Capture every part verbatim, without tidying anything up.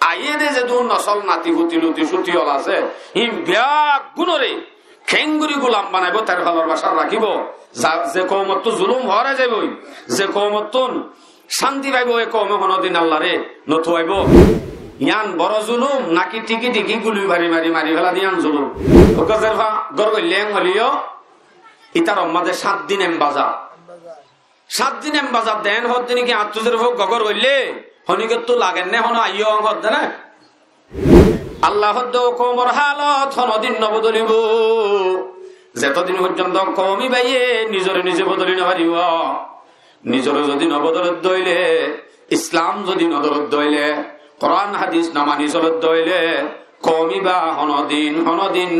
Aiyé de zedún nosol nati futi luti cuti ol asé, hín beggúnoré keéngorí gulam banaibóu, terfalor bacát rakíbou. Za-, ze koumottú zulúm hoóra zaibói, ze koumottún cánti faibóu, e koume honódin Allaré notuaibóu. Yián boro zulúm náki thíki thíki guli mari mari mari féla de yián zulúm? Uggúa zerfua gór goillé eén hoilé yó, ítar ommáze sát din embazar. Sát din embazar de eén hoódde né ki, añttú zerfua uggúa gór goillé, honíkkattú lager né, honó aiyó eén hoódde né? Alla hoódde, ó koumor hálot honódin nobodolibóu, zetodin foijjonto koum íbaye nizoré nize bodoli nofaribóu. Nizoré zodi nobodolodde óile, Islam zodi nodolodde óile, Kuran hadis nomani solodde óile, koum íba honódin, honódin.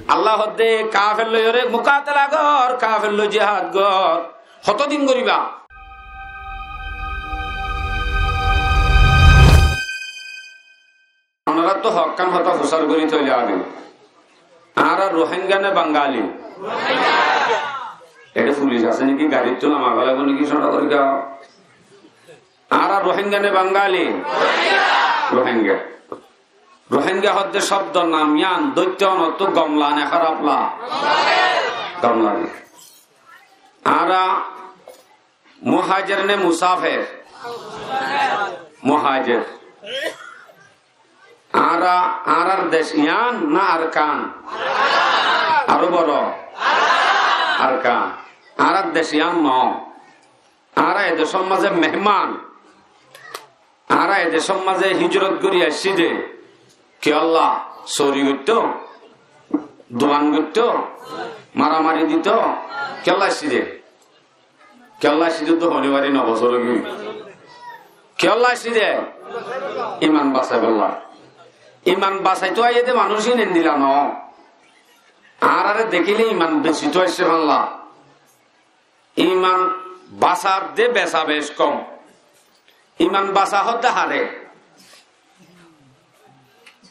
Alla hoódde, kafer loiyoré mukatela gor, kafer loi jihad gor. Hotódin goríba? Onoráttu hokkán hotá fusár gorí toile age. Añára Ruáingga né Bangali? Eçé fulic asé né ki, garíttú namai félaibo né ki, sóñra gorí kiyá? Añára Ruáingga né Bangali? Ruáingga. Ruáingga hoódde cóbdo nam yián dóitto onottú gomla né hárafla? Gomla né. Añára muhájer né musáfer? Muhájer. Añára, añárár dec yián ná Arkan? Aró boro. Arkan. Añárár dec yián noó. Añára e decór mazé mehman. Añára e decór mazé híjrot gorí aiccí de. Kiyólla? Sori goittó, duan goittó, maramari dito. Kiyólla aiccí de? Kiyólla aiccí de tó hoói nofari, no bosór óigiyoi. Kiyólla aiccí de? Iman basaibólla. Iman basaitó aiyé de manúic ín endila noó. Añáráre dekíle iman besitó aiccé fálla. Iman basar de besa bec kom. Iman basa hoódde haré?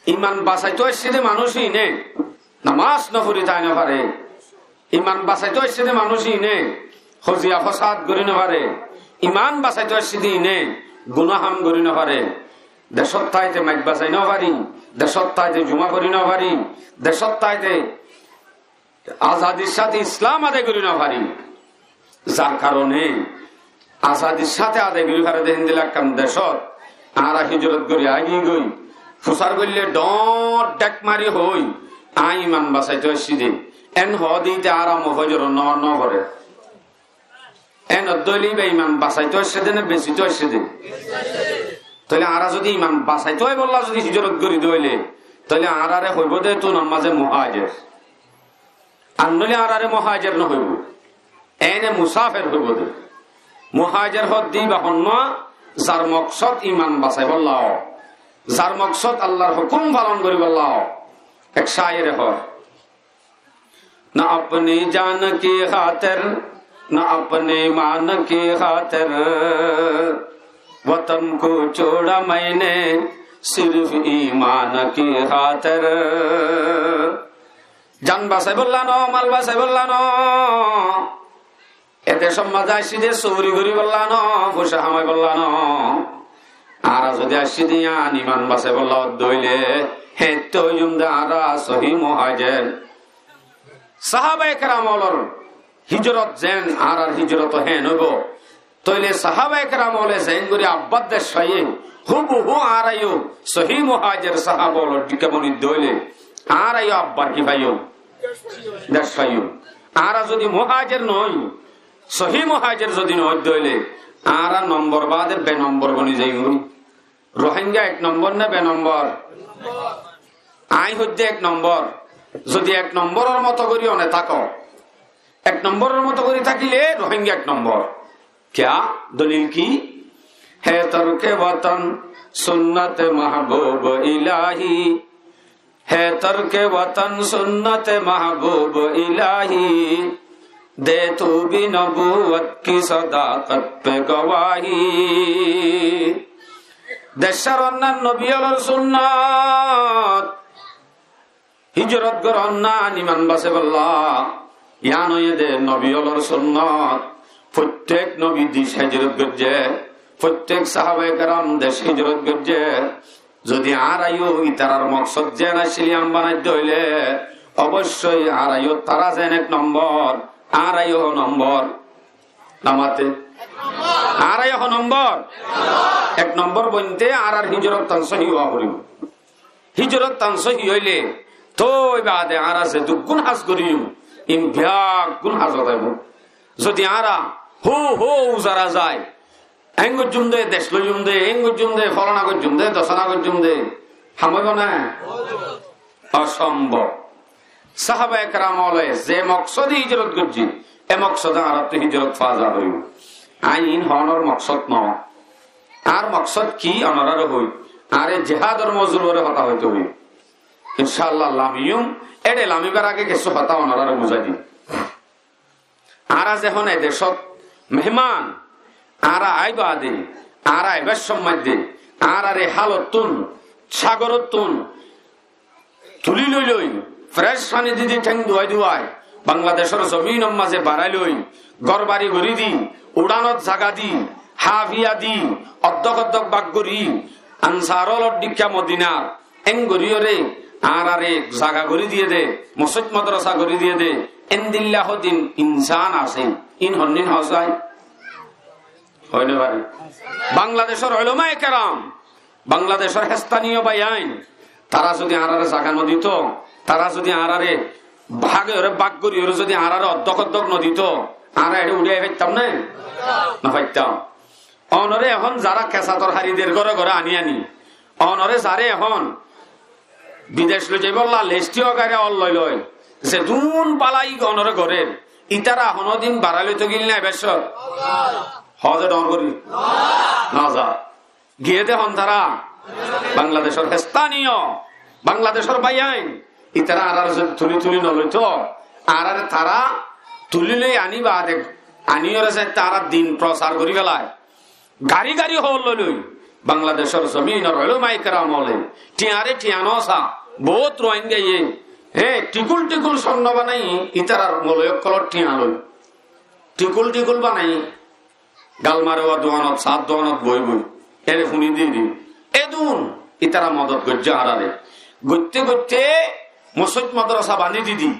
Iman basaitó aiccé de manúic íne nomás nofori tái nofaré. Iman basaitó aiccé de manúic íne hoziya fosad gorí nofaré. Iman basaitó aiccé de íne guná ham gorí nofaré. Decót táite maik basai nofari, decót táite juma fori nofari, decót táite azadir sáte Islam adai gorí nofari. Zar karone azadir sáte adai gorí fare de héndilla ekkán decót añára híjrot gorí aigiyói, fusár goillé dhoóñr dhek mari hoói, aññí iman basaitó aiccí de, eén hoó de íte añára mofojoror nomás noforé. Eén hoó de óile íba iman basaitó aiccé de né besitó aiccé de? Tóile añára zodi iman basaitó aibólla zodi híjrot gorí de óile, tóile añáráre hoibó de tún ammá ze muhájer. Ar noóile añáráre muhájer nohoibó, eéne musáfer hoibó de. Muhájer hoó de íba honnúa, zar moksód iman basaibólla ó, zar moksód Allar hókum falon goríbolla ó. Ek cáyere hoór, نہ اپنی جان کی خاطر، نہ اپنے ایمان کی خاطر، وطن کو چھوڑا میں نے صرف ایمان کی خاطر۔ Jan basaibólla noó, mal basaibólla noó. E decór mazé aiccí de sóori goríbolla noó, foicá hamaibólla noó. Añára zodi aiccí de yián iman basaibólla ó de óile, héeñtte óiyum de añára sohí muhájer. Sahábaye keram ólor híjrot zeén, añárar híjrot ó héen óibo. Tóile sahábaye keram óle zeén gorí abbár dec faiyé, húbuhú añára yó sohí muhájer sahába ólor dhíkka boni de óile, añára yó abbar ki faiyum? Dec faiyum. Añára zodi muhájer noói, sohí muhájer zodi noói de óile, añára nombor baade be nombor boni zaiyum. Ruáingga ek nombor né be nombor? Aññí hoóidde ek nombor. Zodi ek nombóror moto gorí one táko, ek nombóror moto gorí tákile Ruáingga ek nombor. Kiyá? Dolil ki? ہے ترک وطن سنت محبوب الٰہی، ہے ترک وطن سنت محبوب الٰہی، دے تو بھی نبوت کی صداقت پہ گواہی۔ Dec sáron nan nobi ólor sunnot, híjrot goron nan iman basaibólla, yián óiye de nobi ólor sunnot. Fottek nobi dec híjrot goijjé, fottek sahábaye keram dec híjrot goijjé. Zodi añára yó ítarar moksód zeén accíl yián banaidde óile, oboicói añára yó tará zeén ek nombor, añára yó ho nombor. Namate? Añára yó ho nombor? Ek nombor bointé añárar híjorot tan sóhi ówa foribó. Híjorot tan sóhi óile, tói baade añára zedukkún ham goijjum, ín beggún ham óibo. Zodi añára hó hó uzara zai, eén goijjum de, dec loiyum de, eén goijjum de, fólana goijjum de, dosana goijjum de, ham óibo né? Ócombob. Sáhabaye keram ókkole ze moksóde híjorot goijjé, e moksóde añárattú híjorot fua za foribó. Añí iín hoónor moksód noó. Añár moksód ki onoráre hoói, añáre jihádor mozur uore hotá hoitó hoói. Incálla lamiyum, éçe lamibar age kessú hotá onoráre buzái di. Añára zehón e decót mehman, añára aái baade, añára aibár somot de, añárar e hálottún, ságorottún tulí loiloi, fres faní di di théng duwái duwái, Bangladecór zominor mazé barái loi, górbari gorí di, uçánot zaga di, háfiya di, oddók oddók bák gorí, Ansar ólor dhikká Modinar, Eén goríyoré añáráre zaga gorí diyé dé, mosóit modorasa gorí diyé dé, endilla hodin insán asé. Iín honnín hoó sai? Hoói no fare. Bangladecór ulamaye keram, Bangladecór hestaniyo báiyain, tará zodi añáráre zaga no dito, tará zodi añáráre báge oré bák goríyoré zodi añáráre oddók oddók no dito, añára eçé uçí ai faittám né? No faittám. Onoré ehón zará kesator hári der góre góre aní aní, onoré zaré ehón bidec loi zaibólla lesti ógaira ól loi loi, zedún bálai onoré gorér, ítara honódin barái loi tákil né e beccót? Hoó ze dhoóñr gorí? No za. Giyé dé hon tará? Bangladecór hestaniyo, Bangladecór báiyain, ítara añáráre zodi tulí tulí no loito, añáráre tará tulí loi aní baade, aníyoré zette añára din prosar gorí félai. Gari gari hool loi loi Bangladecór zominor ulamaye keram ókkole thiañre thiañ no sa, bout Rohingyaye, hé, thikul thikul sonno banaiye, ítarar moloi ókkolor thiañ loi. Thikul thikul banaiye, gal marewa duanot, saát duanot boi boi, ére funi di di. Edún ítara modot goijjé añáráre. Goitté goitté mosóit modorasa bañdí di di.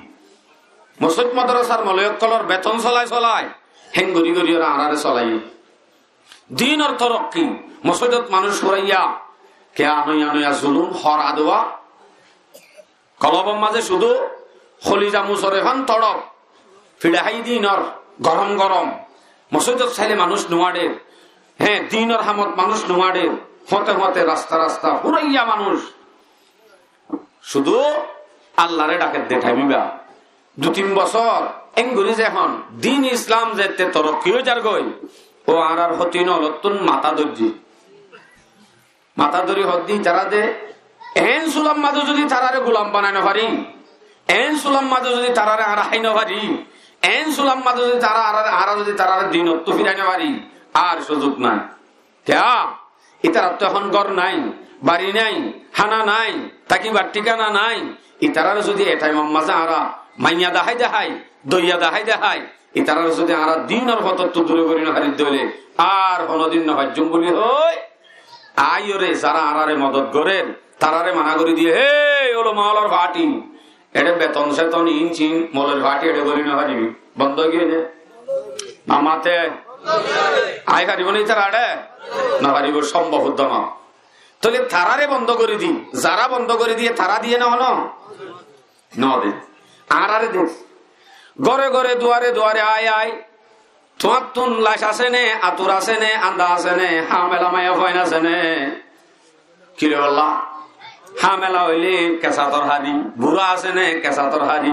Mosóit modorasar moloi ókkolor beton solai solai, héng gorí gorí ore añáráre solaiye. Dinor torokki, mosóitot manúic furaiya, kiyá noiya noiya zulum, hor aduwa, kolobor mazé cúdu holiza musore fán torop, fiçá hái dinor, gorom gorom, mosóitot sailé manúic nuáçer, hé, dinor hamot manúic nuáçer, fóñte fóñte rasta rasta furaiya manúic. Cúdu Allaré dhaker de thaim ibá. Dui tin bosór, engorí zehón din Islam zette torokki ói zargói, ó añárar hóti nolottún matá dóijje. Matá dóri hoddí tará de, eén sulam mazé zodi taráre gulam banai no fari, eén sulam mazé zodi taráre añára hái no fari, eén sulam mazé zodi tará añára, añára zodi taráre dinottú firai no fari, ar suzuk nai. Kiyá? Ítarattú ehón gór nái, bari nái, hána nái, tákibar thíkana nái. Ítararé zodi e thaimor mazé añára maiya dahái dahái, doiya dahái dahái, ítararé zodi añára dinor fotóttu dure gorí no fari dóile, ar honódin no faijjum buli hoói, aiyóre zará añáráre modot gorér, taráre mana gorí diyé, hé, ulama ólor fathi, eçé beton seton iín siín, moloi fathi eçé gorí no faribi. Bondó ói giyé né? No mate? Ai faribo né ítara eçé? No faribo, sombob uddá no. Tóile taráre bondó gorí di, zará bondó gorí diyé, tará diyé né honó? No de. Añáráre de. Góre góre, duare duare ai ai. Tuáñttún lac asé né, atur asé né, anda asé né, hámela maiyafuain asé né? Ki loibolla? Hámela óile kesator hári, burá asé né kesator hári,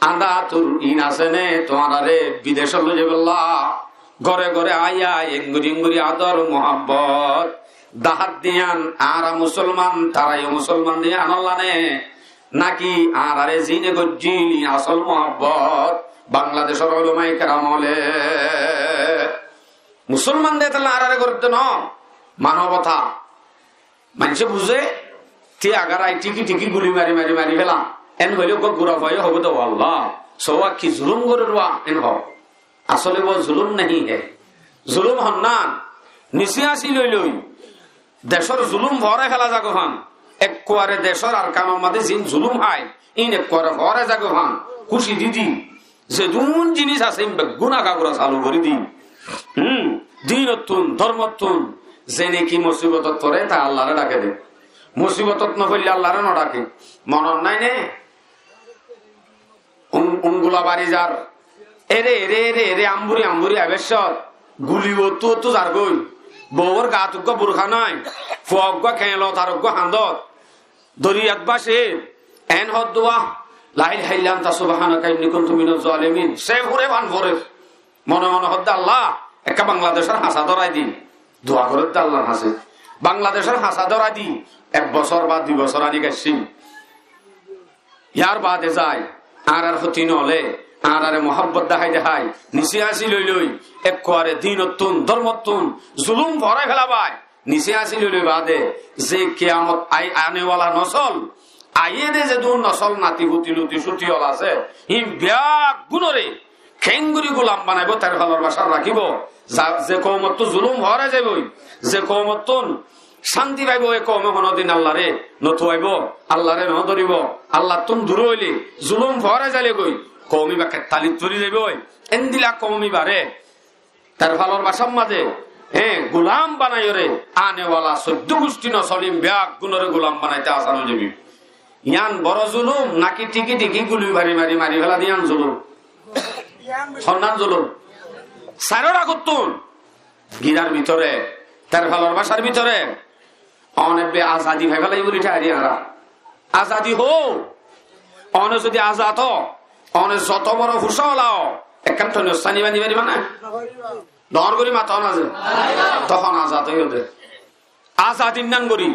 anda atur iín asé né tuáñráre bidecót loi zaibolla? Góre góre aiyá engorí engorí ador muhabbot dahát de yián añára musolman, tará yó musolman de yián olla né? Náki añáráre ziíne goijjíl iín asól muhabbot? Bangladecór ulamaye keram ókkole, musolman de táile añáráre gorédde no, manobota. Maincé buzé, ti agarai thíki thíki guli mari mari mari féla. Eén hoilé uggúa gura fuaye hoibó de, "Ó Allah, sówa ki zulum gorér wá," eén hoó. Asóle wó zulum nahí hé. Zulum honnán, nisé así loi loi. decór zulúm foórai féla zagói fán. Ekkuare decór Arkanor mazé zin zulúm hái, ín ekkuare foórai zagói fán. Kúci didi, zedún zinis asé, ín beggún agagura salu gorí di. Hum, dinottún, dórmottún, ze niki musibotot foré, taa Allaré dhake de. Musibotot nofoille Allaré nodhake. Monot nái né? Un-, ungula bari zar. Ere, ere, ere, ere, amburi, amburi, abeccót. Guli ottu, ottu zargói. Bouwor gaat uggúa burka nái. Fua uggúa keñlot, ar uggúa handot. Doriyat báce. En hoddúa. La ilaha illa anta subhanaka inni kuntu minaz zalimin. Se fure fan fore. Mone mone hoódde, Allah, ekká Bangladecór hañsá dórai di. Dua gorédde Allar hañsé. Bangladecór hañsá dórai di, ek bosór ba dui bosór aní gaiccí. Yar baade zai, añárar hóti noóle, añárare muhábbot dehái dehái, nisé añsí loi loi, ekkuare dinottún, dórmottún, zulúm foórai félabái, nisé añsí loi loi baade, ze kiyamot ai-, anewala nosol, aiyé de zedún nosol nati futi luti cuti ol asé, hín beggúnore keéngorí gulam banaibóu, terfalor bacát rakíbou, za-, ze koumottú zulúm foórai zaibói, ze koumottún cánti faibóu, e koume honódin Allaré notuaibóu, Allaré nodoribóu, Allattún duró óile, zulúm foórai zaile goi, koum íba kettalit fori zaibói, endila koum íbaré terfalor bacár mazé, hé, gulam banaiyóre, anewala soiddó gucthí nosol ín beggúnore gulam banaité asán ói zaibói. Yián boro zulúm náki thíki thíki guli mari mari mari féla de yián zulúm? Honnán zulúm? Sairó dhakottún, girar bútore, terfalor bacár bútore, One be azadi fai félaiye buli thári añára. Azadi hoó. One zodi azad ó, one zoto boro fusa ola ó, ekkán thoni ossá niba niba niba na? Dhoóñr gorí mato na ze. Tohón azad óiyo de. Azadi nan gorí.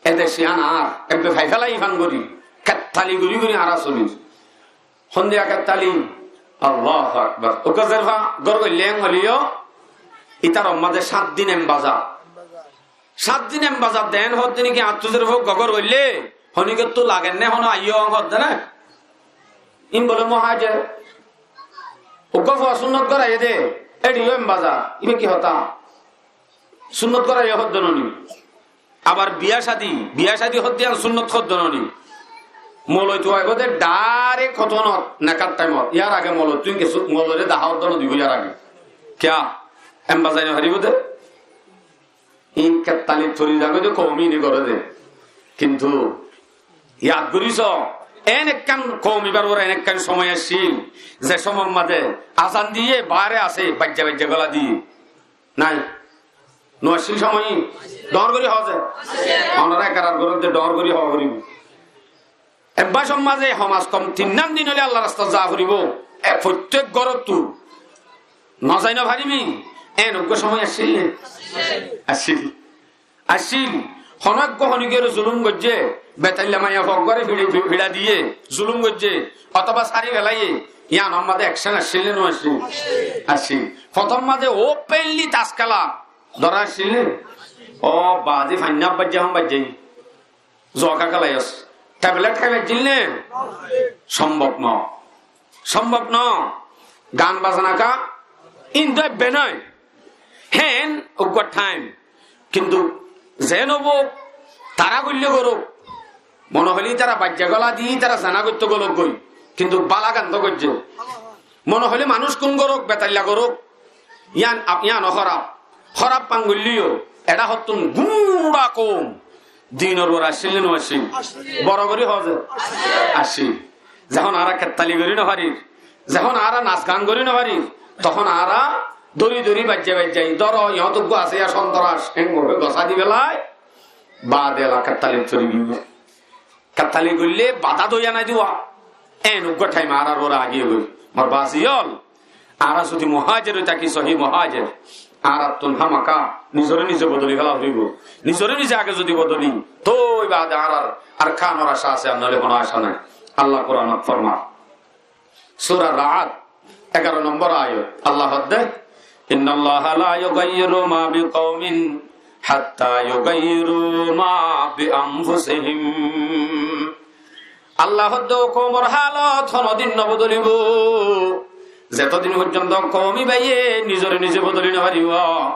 Ede siyan ar, ebbe fai félaiye fan gorí. Kettali gorí gorí añára solir. Hondilla kettali. Allahu Akbar. Uggwá zerfa gór goillé en hoilé yó, ítar ommáde sát din embazar. Sát din embazar de en hoddé niki añáttu zerfa uggwá gór goillé, honikottu lager né, hono aiyó en hoddé né. Ín bole muhájer. Uggwá fua sunnot goraiyé dé, éçi yó embazar. Íba ki hotá? Sunnot goraiyé hoddé noni. Abar biyá cádi, biyá cádi hoddé yián sunnot hoddé noni. Moloi tuaibó de dhairek hotónot, nekár thaimot. Yar age moloi tui kessú, moloire dahá hoddé nodibó yar age. Kiyá? Embazai nofaribó de. Ín kettali tori zagói de koumi íne goré de. Kintu yad gorí so, en ekkán koum íbar uore en ekkán somoi accíl, ze somoir mazé azan diyé, baáre asé, baijja baijja gola diyé. Nái. No accíl somoi? Dhoóñr gorí hoó ze. Onorá ekarar goródde dhoóñr gorí hoó goríbo. Ek bosór mazé hom az hom tinnán din óile Allar rastat za foribó. E, fottek górottu no zai no farimi. En uggwá somoi accíl né? Accíl. Accíl. Honó uggwá honigiyóre zulum goijjé, betailla maiyafua uggwáre fiçi, fi-, fiça diyé, zulum goijjé, otóba sári felaiyé, yián or mazé ekcen accíl né no accíl? Accíl. Fotór mazé openli tas kéla dóra accíl né? Ó, baázi fainná baijja hon baijjai. Zuwa ká kélaiyós. Teblet kélaijjíl né? Sombob no. Sombob no. Gan bazana ká, ín to ebbe nái. Héen uggwá thaim. Kintu zeén óuk, tará goillé gorouk. Mone hoilé ítara baijja gola di, ítara zena goitto golouk goi. Kintu bála gan to goijjé. Mone hoilé manúic kún gorouk, betailla gorouk. Yián, yián ó hóraf. Hóraf fan goillé yó, eçé hottún gúra koum dinor uore accíl né no accíl? Boro gorí hoó ze. Accíl. Zehón añára kettali gorí no farir, zehón añára nas gan gorí no farir, tohón añára dóri dóri baijja baijja, dóro, yót uggwá asé, yá sontoras, héen gorí gosá di félai, baade ela kettali gorí giyói. Kettali goillé badá doiya nái de uwá. En uggwá thaim añárar uore aigiyói. Mor baázi ókkol, añára zodi muhájer ói táki, sóhi muhájer, añárattún hámaká nizoré nize bodoli féla foribó. Nizoré nize age zodi bodoli, tói baade añárar ar kanor acá asé, ar noóile honó acá nái. Allah Kuranot formar. Sura Ra'd, egaro nombor ayat, Allah hoódde, "Innallaha la yugayyiru ma biqawmin hatta yugayyiru ma bi anfusihim." Allah hoódde, ó koumor hálot honódin nobodolibó, zetodin foijjonto koum íbaye nizore nize bodoli nofaribó.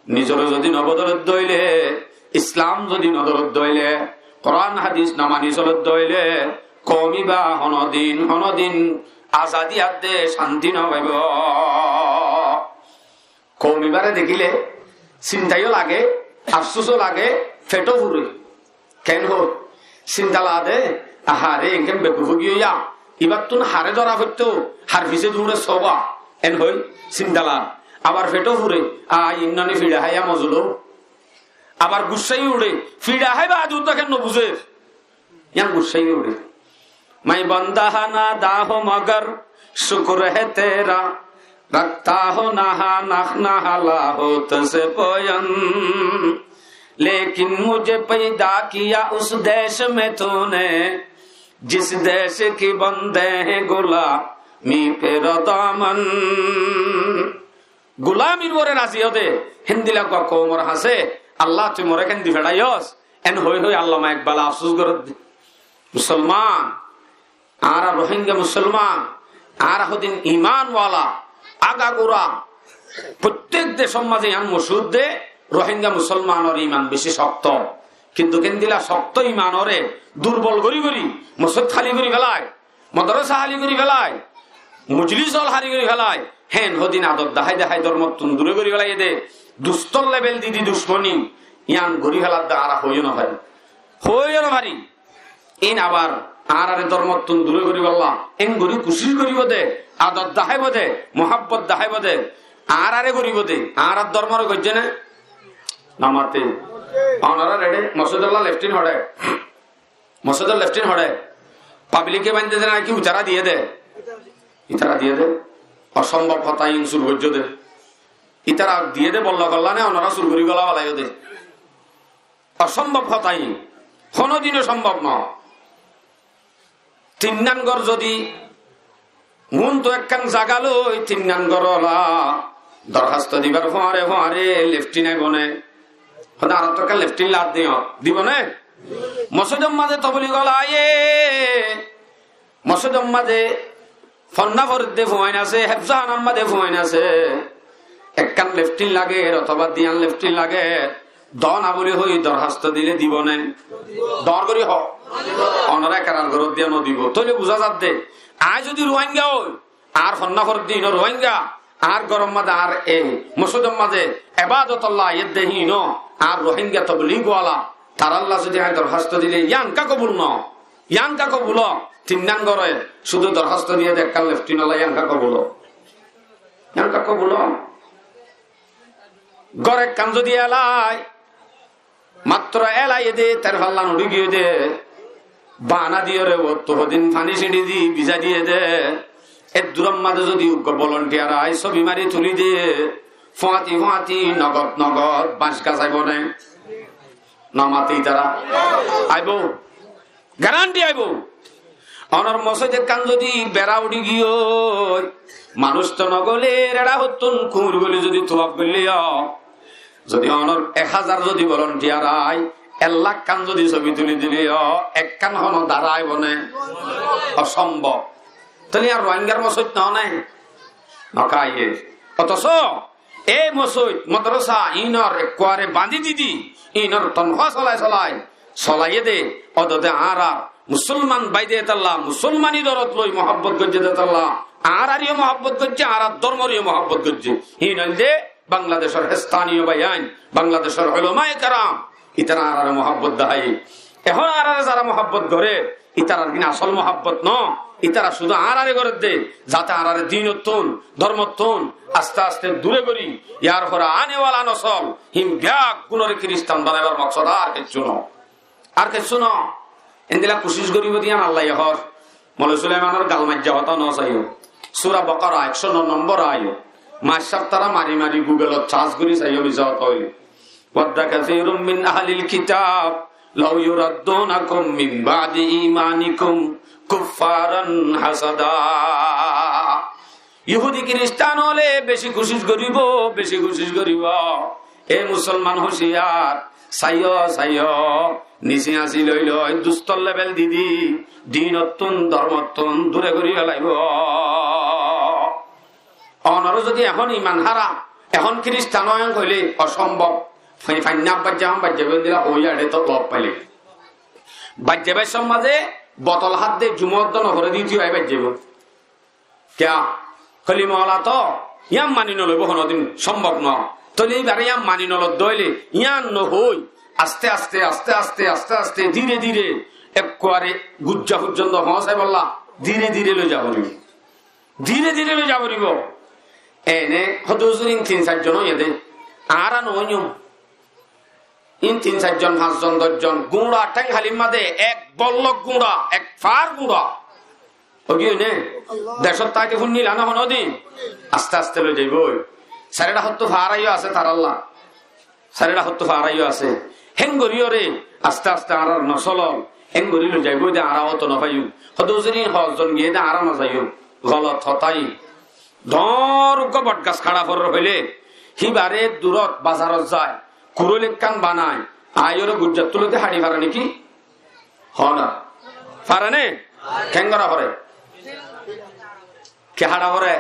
Nizore zodi nobodolodde óile, Islam zodi no dóroddé óile, Kuran hadis no mani solóddé óile, koum ibá honodin, honodin azadi adde cánti no faibo. Koum ibáre dekíle sinta yó lage, afsús ó lage, feṭ ó fure. Ken hoó? Sinta lade, ahare, enkén beggúf ói giyé yá. Ibáttun hare dóra foittó, har fisé duñre sóba. En hoói sinta lade. Abar feṭ ó fure, a, iín noni fiça háiya mozolum. Abar guccá yó uçé, fiça hái baade uddá ken no buzér. Yián guccá yó uçé. میں بندہ ناداں ہوں مگر شکر ہے تیرا، رکھتا ہوں نہاں نخ نہلا ہوت سے پویند۔ لیکن مجھے پیدا کیا اس دیش میں تو نے، جس دیش کی بندے ہیں غلامی پہ ردامند۔ Gulamir uore razi óde, héndilla uggwá koumor hañsé Allah tui more ken di feçaiyós, en hoói hoói Allama Ekbale afsús gorédde. Musolman, añára Rohingya musolman, añára hodin iman wala, agagura, fottek decór mazé yián mochúr de, Rohingya musolmanor iman beci cokto. Kintu héndilla cokto imanoré durbol gorí gorí, mosóit háli gorí felai, modorasa háli gorí felai, mojlis ól háli gorí felai, héen hodin adot dahái dahái dormottún dure gorí felaiyé de, dustor lebel di di ducmoni, yián gorí feladde añára hoói yó no fari. Hoói yó no fari. Iín abar añárare dormottún dure goríbolla, en gorí kucíc goríbo de, adot daháibo de, muhábbot daháibo de, añárare goríbo de, añárar dormore goijjé né? No mate. Onorár eçé mosóidolla leftin hoçé. Mosóidor leftin hoçé, pablike baindé de naki ítara diyé de? Ítara diyé de. Osombob hotá, iín sur goijjó de. Ítara diyé de bolla golla né, onorá sur gorí gola felaiyó de. Osombob hotá iín. Honodino sombob no. Tinnán gór zodi Muúntu ekkán zaga loi tinnán górola dorhásto dibar fúañre fúañre leftin aibó né? Hóde añárattú ekkán leftin laddiyó, dibó né? Mosóidor mazé tobligóla aiyé, mosóidor mazé fonná foredde fuain asé, hefzóhánat mazé fuain asé, ekkán leftin lager otóba diyán leftin lager, doóna buli hoi dorhásto dile dibó né? Doóñr gorí hoó. Onorá ekarar goróddiya nodibó. Tóile buzá zadde, aññí zodi Ruáinga ói, añár fonná foredde iín ó Ruáinga, añár góror mazé añár e mosóidor mazé ebádotolla aiyédde híin ó añár Ruáinga tobligwala, tarálla zodi aññí dorhásto dile yíanka kobul noó, yíanka kobul ó, tinnán góre cúdu dorhásto diyé de ekkán leftinolla yíanka kobul ó. Yíanka kobul ó. Gór ekkán zodi elai, mattro elai de, terfallan uçí giyé de, baána diyóre uottú hodin faní siñçi di bizá diyé de, eddurór mazé zodi uggwá bolontiyar ai sóbi mari tulí de, fúañti fúañti nogod nogod bañc gas aibó né? Nomate itará. Aibó. Garanti aibó. Onor mosóid ekkán zodi berá uçí giyói, manúic to nogóile, reçá hottún kuñir goli zodi tuaf goillé yó, zodi onor ek házar zodi bolontiyar ai, ek lak kán zodi sóbi tulí dilé yó, ekkán hono dara aibó né? Osombob. Tóile yían Ruáingar mosóid noó né? Nokáiye. Otoso, e mosóid, modorosa, iínor ekkuare bañdí didi, iínor tonhúa solai solai, solaiyé de, odode añárar musólman bái de hétalla, musólmani dorot loi muhábbot goijjé de hétalla, añárareyó muhábbot goijjé, añárar dórmoreyó muhábbot goijjé. Híin óilde Bangladecór hestaniyo báiyain, Bangladecór ulamaye keram, ítara añárare muhábbot daháiye. Ehón añárare zara muhábbot goré, ítarar gín asól muhábbot noó, ítara cúdu añárare gorédde, zate añárare dinottún, dórmottún aste aste dure gorí, yar fore anewala nosol hín beggúnore kiristan banaibar moksod, ar kessú noó. Ar kessú noó. Endila kucíc goríbo de yían Allaye hoór. Moloi Sulaimanor gal maijja hotá noó saiyó. Sura Bokora ekcó no nombor ayat. Mac sáftara mari mari Google-ot saác gorí saiyó, misá hotá óile. ود كثير من أهل الكتاب لو يردونكم من بعد إيمانكم كفارا حسدا. Yahudi kiristan óle beci kucíc goríbo, beci kucíc goríbo. E musólman huciyar, saiyó, saiyó, nisi añsi loi loi, dustor lebel didi, dinottún, dórmottún dure gorí felaibó. Onoró zodi ehón iman hára, ehón kiristan óiyan hoilé osombob. Fai-, fainna baijja hon baijja boi endilla hoói añáre to lof faile. Baijja baijja mazé botol hádde jumot dóno fore diti hoói baijja boi. Kiyá? Hoilé mola to, yián mani noloibo honodin, sombob no. Tóile íbare yián mani nolodde óile, yián nohoi, aste aste, aste aste, aste aste, dire dire, ekkuare gujja foijjonto foóñsaibolla, dire dire loi za foribo. Dire dire loi za foribo. Ene hoddúr in tin sair zon óiye de, añára no óiyum. In tin sair zon, fañs zon, doc zon, guñça théng hálir mazé ek bollok guñça, ek faár guñça. Ói giyé né? Decót táite fúnnila né honodin? Aste aste loi zaiboi. Sairé dhákottú faára yó asé tarálla. Sairé dhákottú faára yó asé. Héngorí yóre aste aste añárar nosólor héngorí loi zaiboi de añára óto nofaiyum. Hoddúr in hoó zon giyé de añára nozaiyum. Golot hotá. Dhoóñr uggúa botgas haça forer hoilé, híbare durot bazarot zai, kuróil ekkán banai, aiyóre gujjattú lóti haçi fare né ki? Hoó na. Fare né? Keéngori fare? Ki haça fore?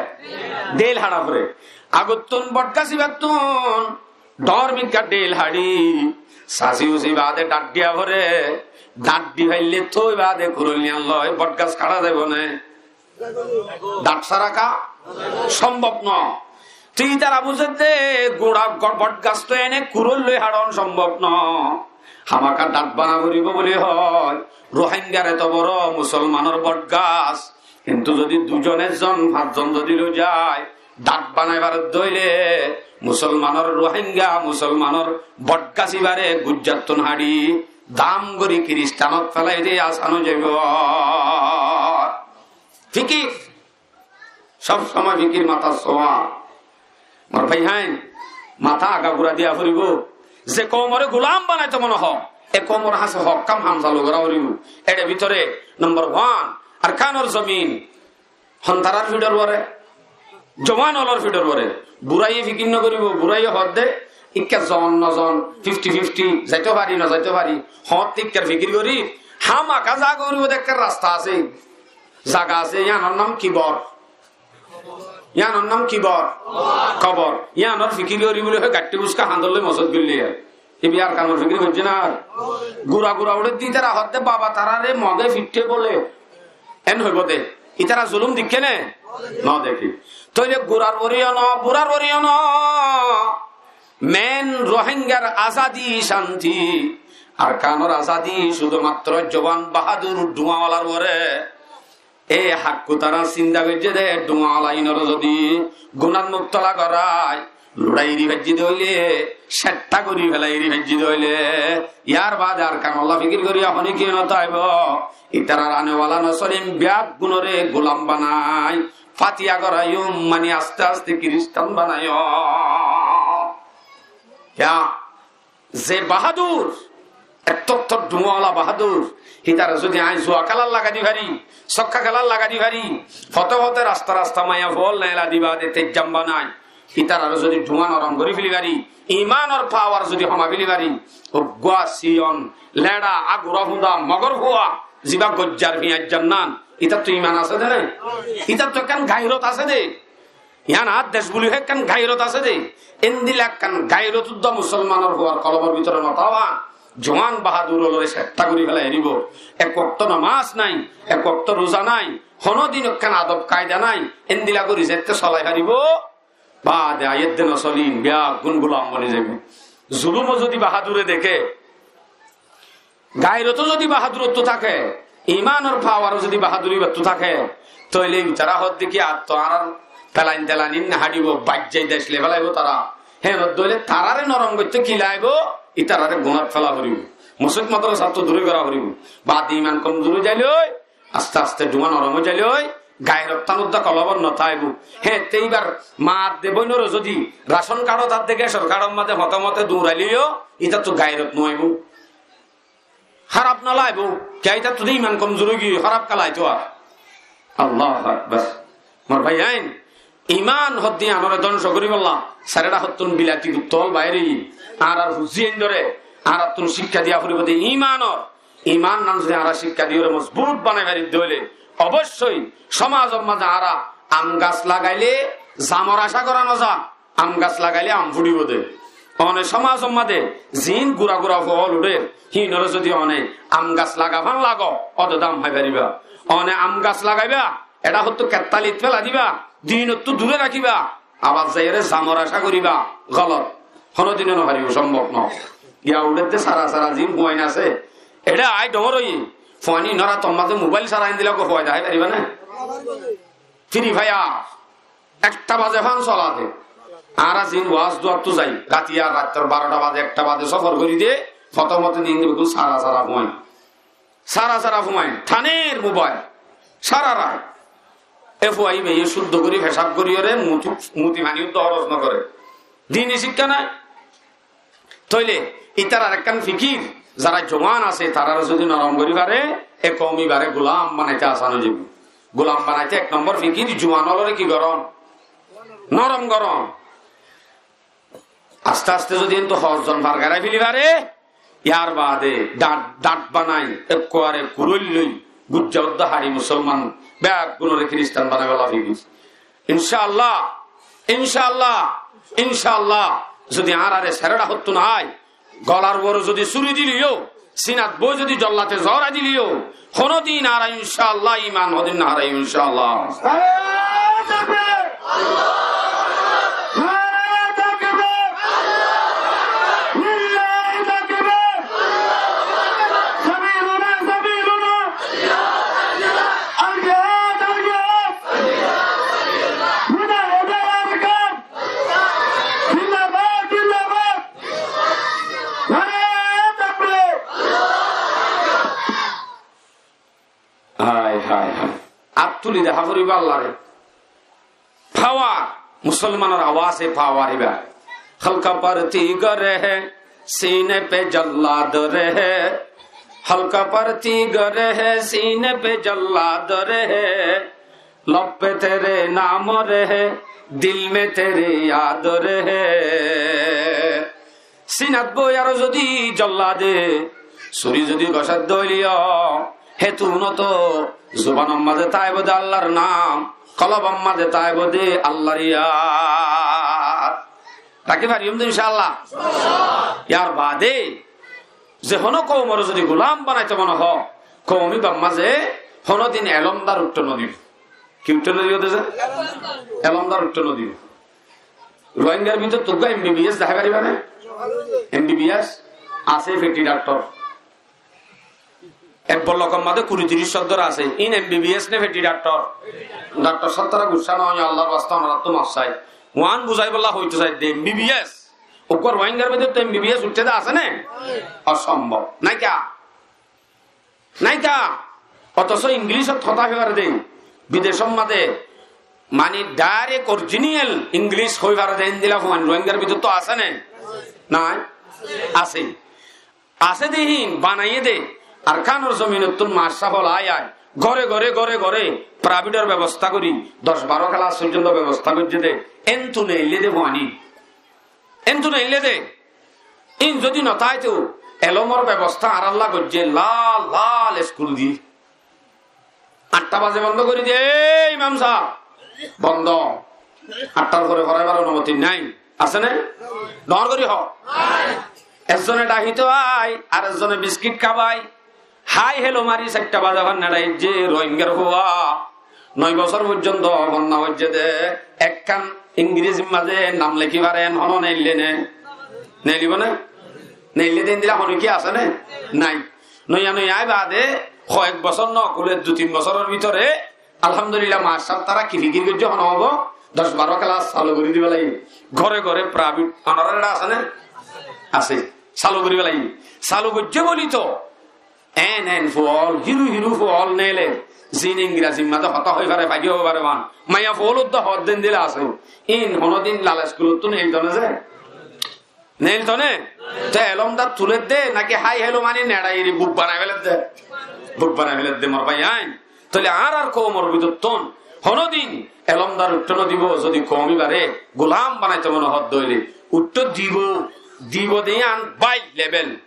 Dhéil haça fore. Agottún botgas íbattún dhoóñr mikká dhéil haçi, sasi usi baade dhañt diya fore, dhañt di faille toi baade kuróil yián loi botgas haça zaibo né? Dhañt sára ka? Sombob no. Te ítara buzé de guñça go-, botgas to ene kuróil loi haçon sombob no. Hámaka dhañt bana foribo buli hoó. Rohingyar eto boro musolmanor botgas. Kintu zodi dui zon, ek zon, fañs zon zodi loi zai, dhañt banai faredde óile, musolmanor Rohingya, musolmanor botgas íbare gujjattún haçi, dam gori Kiristanot félai de asan ói zaibo. Fikir. Sob somoi fikir matá sówa. Mor bái hain, matá agagura diya foribo. Ze koumore gulam banaito mone hoó, e koumor hañsé hok kam ham salu gora foribo. Ere bútore nombor wan, Arkanor zomin. Hon tarar fíçor uore? Juwan ólor fíçor uore. Buraye fikir nogoribo, buraye hoódde, ikká zon nozon, fifti fifti, zaito fari nozaito fari. Hoótte ikkár fikir gori, hámaka za goribo de ekkán rasta asé. Zaga asé, yíanor nam kibor. Yíanor nam kibor? Kobor. Yíanor fikir gori buli hoi gaiththí buska hañdor loi mosót goillé. Ibi Arkanor fikir goijjé na? Gura gura uçé de ítara hoódde baba tarare Moge fiṭṭé bole. En hoibo de. Ítara zulum dekké né? No deké. Tóile gurar uore yó no, burar uore yó no. Men Rohingyar azadi, cánti. Arkanor azadi cúdumattro juwan bahadur dhuwañwalar uore. E hakkú tará sinta goijjé de, dhuwañwala inore zodi gunár mubtola gorai, luçai di faijjé de óile, ceththa gori felai di faijjé de óile, yar baade Arkanolla fikir gori ehón kiyé no táibo? Ítarar anewala nosolin beggúnore gulam banai, fatiya goraiyum, mani aste aste Kiristan banaiyum. Ya, ze bahadur, ettóttor dhuwañwala bahadur, hítare zodi añí zuwa kélat lagai di fari, sokka kélat lagai di fari, fote fote rasta rasta maiyafuwar neela di baade tejjam banai, ítarare zodi dhuwa norom gori feli fari, imanor pawar zodi homa feli fari, uggúa siyon, leça, agura funda, mogor fua, ziba gojjar fiyañr zannan, ítattu iman asé de né? Ítattu ekkán gairot asé de. Yián añár dec buli hoi ekkán gairot asé de. Endilla ekkán gairot uddá musolmanor fuar kolbor bútore no táibo. Juwan bahadur ólore ceththa gori felai eribo. Ek wokto nomaz nai, ek wokto ruza nai, honodin ekkán adob kaida nai. Endilla gori zette solai faribo, baade aiyér de nosolin beggún gulam boni zaibo. Zulumo zodi bahadure deké, gairot zodi bahadurottú táke, imanor pawar zodi bahadur íbattú táke, tóile ítara hoódde ki ar to añárar felain telain in no haçibo, baijjai dec loi felaibo tará. Héen óile tarare norom goitté ki laibo? Ítarare gunát fela foribo. Mosjid madrasattu duri gora foribo. Baade iman komzur ói zaile ói, aste aste dhuwa norom ói zaile ói, gairot tán uddá kolbor no táibo. Héen, te íbar maa de bóinore zodi racon kardot ar de gesor kardor maze hote mote duñraile yó, ítattu gairot no aibo. Háraf no laibo, kiyá ítattu de iman komzur ói giyé, háraf ká laito ar. Allahu Akbar. Mor bái ain, iman hoddí añáre dóngco goríbolla, sairé dhákottún bilati kuttól baáre, añárar fuzí aindóre, añárattún cíkka diya foribó de imanor, iman nan zodi añára cíkka diyóre mozbut banai fari de óile, oboicói somazor maze añára am gas lagaile zamor acá gora no za, am gas lagaile am fuçibó de. One somazor mazé zin gura gura fool uçér, híinore zodi one am gas lagafán lago, ódde dam hái faribá. One am gas lagaiba, eçé hottú kettalit félai diba, dinottú dure rakíba, abar zaiyóre zamor acá goríba, golot. Honódine nofaribó, sombob no. Giya uçédde sára sára zin fuain asé, eçé aái dhoóñr óiye, fuain ínor átor mazé mobáil sára endilla uggúa foida hái faribá né? Free Fire. Ekta baze fán sola de. Añára zin waz duattú zai, ratiya raittor barota baze, ekta baze sófor gorí de, fotór moto din de beggún sára sára fuain. Sára sára fuain, thaner mobáil, sára rait. E fuaibáye cúddo gorí fecáf goríyóre muti, muti faní uddá hóros nogoré. Dini cíkka nái. Tóile ítarar ekkán fikír, zará juwan asé, tarare zodi norom gorí fare, e koum ibáre gulam banaite asan ói zaibói. Gulam banaite ek nombor fikír, juwan ólore ki gorón? Norom gorón. Aste aste zodi entú hozzon far garai feli fare, yar baade dañt, dañt banai, ekkuare kuróil loi, gujja uddá hari musolman, beggúnore kiristan banai fela fikír. Incáalla, incáalla, incáalla, zodi añárare sereça hottú nái, golar uore zodi suri dileyó, sinat boi zodi zollate zoóra dileyó, honódin añára incáalla iman hodin no háraiyum incáalla. Nare takbir! Nare takbir! Lillahi takbir! Sabiluna, sabiluna! Al jihad, al jihad! Mujahidin Arakan! Zindabad, zindabad! Nare takbir! Hái, hái, hái. Át tuli deká foribó Allare. Pawar, musolmanor awaz e pawar ibá. ہلکا پرتی گرے ہے، سینے پہ جلاد رہے۔ ہلکا پرتی گرے ہے، سینے پہ جلاد رہے۔ لب پہ تیرے نام رہے، دل میں تیری یاد رہے۔ Sinat boi aró zodi jolla de, suri zodi gosát dóileyó, hétun to zubanor mazé táibo de Allar nam, kolbor mazé táibo de Allar yad. Rakí fariyum de incáalla? Yar baade ze honó koumoré zodi gulam banaito mone hoó, koum ibár mazé honódin elómdar uiththó nodibo. Ki uiththó nodibo de ze? Elómdar uiththó nodibo. Rohingyar bútottu uggúa M B B S dahái faribá né? M B B S asé feti dhaktor. Ek bolokor mazé kuri tiríc códdor asé. Ín M B B S né feti dhaktor? Dhaktor sáb, tará guccá no óiyo, Allar wasta onorattú maf sai. Uán buzáibolla hoitó sai de M B B S. Uggúa Rohingyar bútottu M B B S uiththé de asé né? Osombob. Nai ka? Nai ta, otoso Ingilícot hotá hoi fare de, bidecor mazé, mani, dairek orijinal Ingilíc hoi fare de, endilla fuain Rohingyar bútottu asé né? Nai? Asé. Asé de híin, banaiyé de, Arkanor zominottún mastor ókkol ai ai, góre góre, góre góre, praibedor bebosta gorí, doc baró kelas foijjonto bebosta goijjé de, entú neillé de fuain ín. Entú neillé de. Ín zodi notáito, elómor bebosta añárálla goijjé, lal lal eskul di. Añçtá baze bondó gorí diye, "E imam sáb, bondó." Añçtár fore foraibar onumoti nai. Asé né? Dóñr gorí hoó. Ezzone dhahito ai, ar ezzone biskit hábai. Hái helo mari sairtá baze fán neçaiyé, Rohingyar fua. Noi bosór foijjonto fonna foijjé de, ekkán Ingilícir mazé nam lekí fare, en honó neillé né? Neillíbo né? Neillé de endilla honó ki asé né? Nai. Noiya noiya ai baade, hoek bosór no, kule dui tin bosóror bútore, Alhamdulillah, mastor tará ki fikir goijjé honó óibo, doc baró kelas salu gorí dibá lagiyé. Góre góre praibet, onorar eçé asé né? Asé. Salu gorí dibá lagiyé. Salu goijjé bóli to, en en fuol, hiru hiru fuol neile, zin Ingrazir mazé hotá hoi fare, faijja hoi fare, maiya fuol uddá hoó de endilla asé. Ín honódin lal eskulottú neilto né ze? Neilto né? Te elómdar tulé de, náki hái helo mari neçaiyóre buk banai féle de? Buk banai féle de, mor bái ain. Tóile añárar koumor bútottún honódin elómdar uiththó nodibo, zodi koum ibáre gulam banaito mone hoó de óile. Uiththó dibo, dibo de yián bái lebel.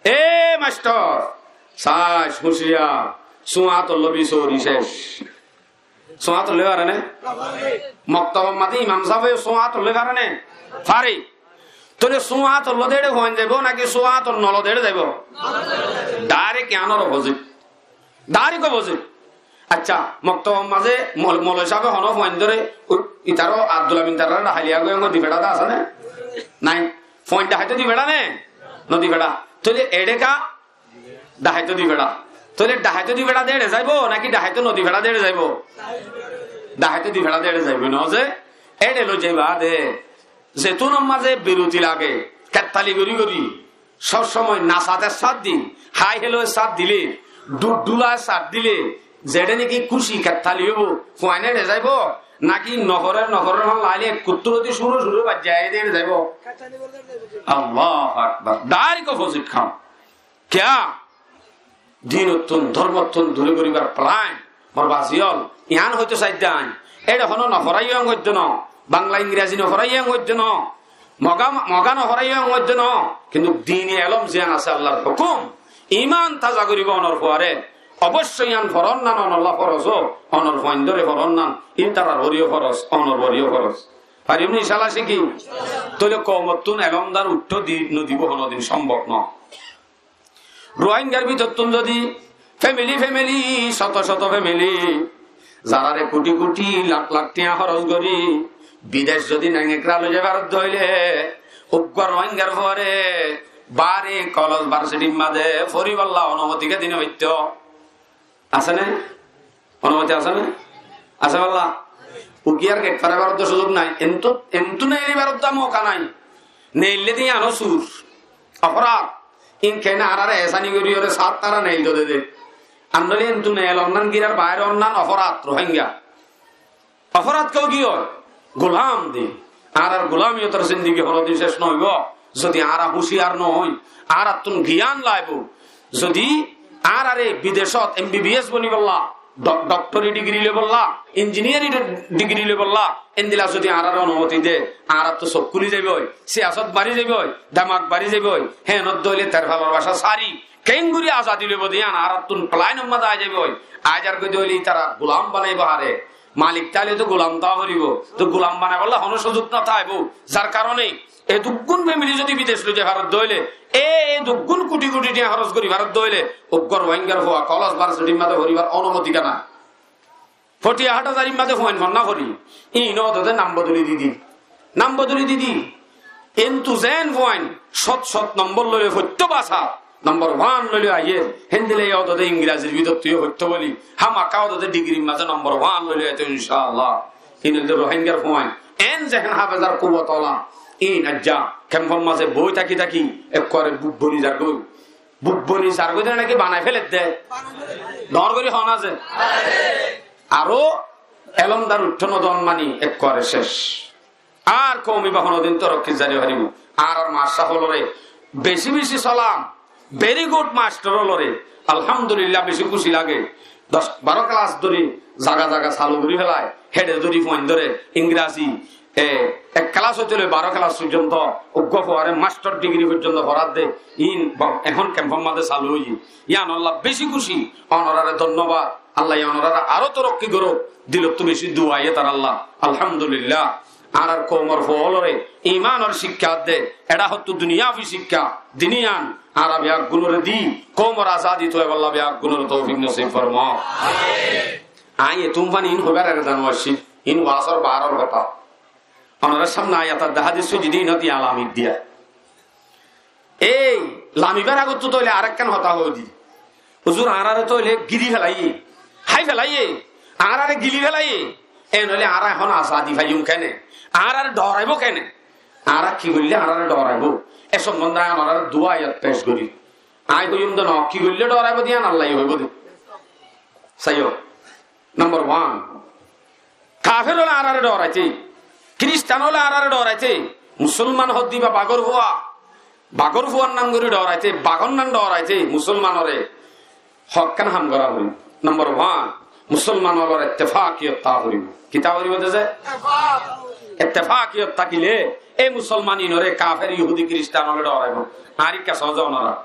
E mastor, saic, huciyar, súañt lobi sóri cec. Súañt loi fare né? Moktob mazé imam sábe súañt loi fare né? Fare. Tóile súañt ot lode éçe fuain zaibo náki súañt ot no lode éçe zaibo? Direct iánor opposite. Direct opposite. Accá, moktob mazé mol-, moloi sábe hono fuain dóre, u-, itaró Abdul Amin tará dahaiya goi, engo di feçá de asé né? Nai. Fuain dahaito di feçá né? No di feçá. Tóile éçe ka dahaito di feçá. Tóile dahaito di feçá de éçe zaibo náki dahaito no di feçá de éçe zaibo? Dahaito di feçá de éçe zaibo, no ze éçe loi zaiba de. Zetún mazé biroti lage, kettali gori gori, sob somoi nasat ek sát di, hai helo ek sát dile, du-, dula ek sát dile, zeçe náki kúci kettali óibo, fuain éçe zaibo, náki nohorer nohorer hon laile kuttúr di cúro cúro bajjai de éçe zaibo? Allahu Akbar. Direct opposite ham. Kiyá? Dinottún, dórmottún dure goribar plan. Mor bazi ól, ián hoito saidde añí. Éçe hono no foraiyó en goiddo no. Bangla, Ingrazi no foraiyó en goiddo no. Moga, Moga no foraiyó en goiddo no. Kintu dini elóm ziyán asé Allar hukum. Iman taza goribo onor fuare. Oboicco ián foronnan onolla foros, onor fuaindóre foronnan. Ítarar uore yó foros, onor uore yó foros. Fariyum ni incállah cíki? Tóile koumottún elómdar uiththó di, no dibo honodin, sombob no. Ruáingar bútottún zodi femili femili, cóto cóto femili, zarare kuthi kuthi lak lak thiañ hóros gorí bidec zodi nengekra loi zaibar óile, uggwá Ruáingar fuare baáre kolos barsitir mazé foribálla onumoti ke di no faittó? Asé né? Onumoti asé né? Asé bálla? Ugiyar gait faraibár uddá suzuk nai. Entú, entú neelibar uddá mouka nai. Neille de iánó sur. Oforad. Ín kene añáráre ehsáni gorí ore sát tará neil dode de. Ar noile entú neil onnán girar baáre onnán oforad Ruáinga. Oforad kiyá ói? Gulam de. Añárar gulamiyotor zindigi honodin céc no óibo. Zodi añára húciyar no ói, añárattún giyan laibo. Zodi añárare bidecót M B B S bonibálla, do-, doctori digiri loibálla, injiniyari di-, digiri loibálla, endilla zodi añárare onumoti de, añárattú suk kúli zaiboi, siyasot bari zaiboi, demak bari zaiboi, hénot dóile terfalor bacá sári, keéngorí azadi loibo de yián añárattún plainor mazé ai zaiboi. Aizar goi dóile ítara gulam banaibo añáre. Malik táile to gulam táa foribo. To gulam banaibálla honó suzuk no táibo. Zar karone edukkún femili zodi bidec loi zai faredde óile, e, edukkún kuthi kuthi thiañ hóros gorí faredde óile, uggwá Ruáingar fua kolos barsitir mazé foribar onumoti kiyá nai? Fothiya Hathazarir mazé fuain fonná fori, íin ódode nam bodoli didi. Nam bodoli didi. Kintu zeén fuain cót cót nombor loi foittó basa, nombor wan loi loi aiyé, héndilla ódode Ingrazir bútottu yó foittó bóli, hámaká ódode digirir mazé nombor wan loi loi aitó, incállah. Íin óilde Ruáingar fuain. Eén zehén hafezar kuwot ola. Íin aijja kemfor mazé boói táki táki ekkuare buk boni zargói. Buk boni zargói de náki banai féledde? Dóñr gorí hoó na ze. Aró elómdar uiththó no de mani ekkuare céc. Ar koum ibá honodin torokkit zai no faribó. Añárar mastor ólore beci beci salam. Very good mastor ólore. Alhamdulillah, beci kúci lage. Doc baró kelas dóri zaga zaga salu gorí félai. Héçe dóri fuaindóre Ingrazi, e, ek kelas óite loi baró kelas foijjonto uggwá fuare mastor digiri foijjonto foradde. Íin ba-, ehón kemfor mazé salu óiye. Yíanolla beci kúci. Onorare donnobad. Allaye onorare aró torokki gorouk. Dilottú beci dua aiyé taralla. Alhamdulillah. Añárar koumor fua ólore imanor cikka de, eçé hottú duniyabi cikka, dini yián añára beggúnore di, koumor azadi tuaibálla beggúnore toufik nosib formó. Añí etún fani ín hoibar ere zan waccíl, ín waazor baáror hotá. Onorar sámne ayat ar de hádis foijjí de, ínot yá lamir diya. Ei, lamibar agottú tóile arekkán hotá hoói di. Huzur, añáráre tóile gili félaiye, hái félaiye, añáráre gili félaiye. Eén óile añára ehón azadi faiyum kene? Añáráre dhoraibó kene? Añára ki goille añáráre dhoraibó? E sombonde añí onoráre dua ayat pec gorí. Añí hoiyum de no, ki goille dhoraibó de yián Allaye hoibó de. Saiyó. Nombor wan, kafer ókkole añáráre dhoraité, kiristan ókkole añáráre dhoraité, musolman hoó de íba bagor fua, bagor fuar nam gorí dhoraité, bagor nam dhoraité musolmanore hokkán ham gorá foribó. Nombor wan, musolman ókkolor ettefakiyot táa foribó. Ki táa foribó de ze? Ettefakiyot tákile e musolman inore kafer, yuhudi, kiristan ókkole dhoraibó. Ar ikká sóze onora.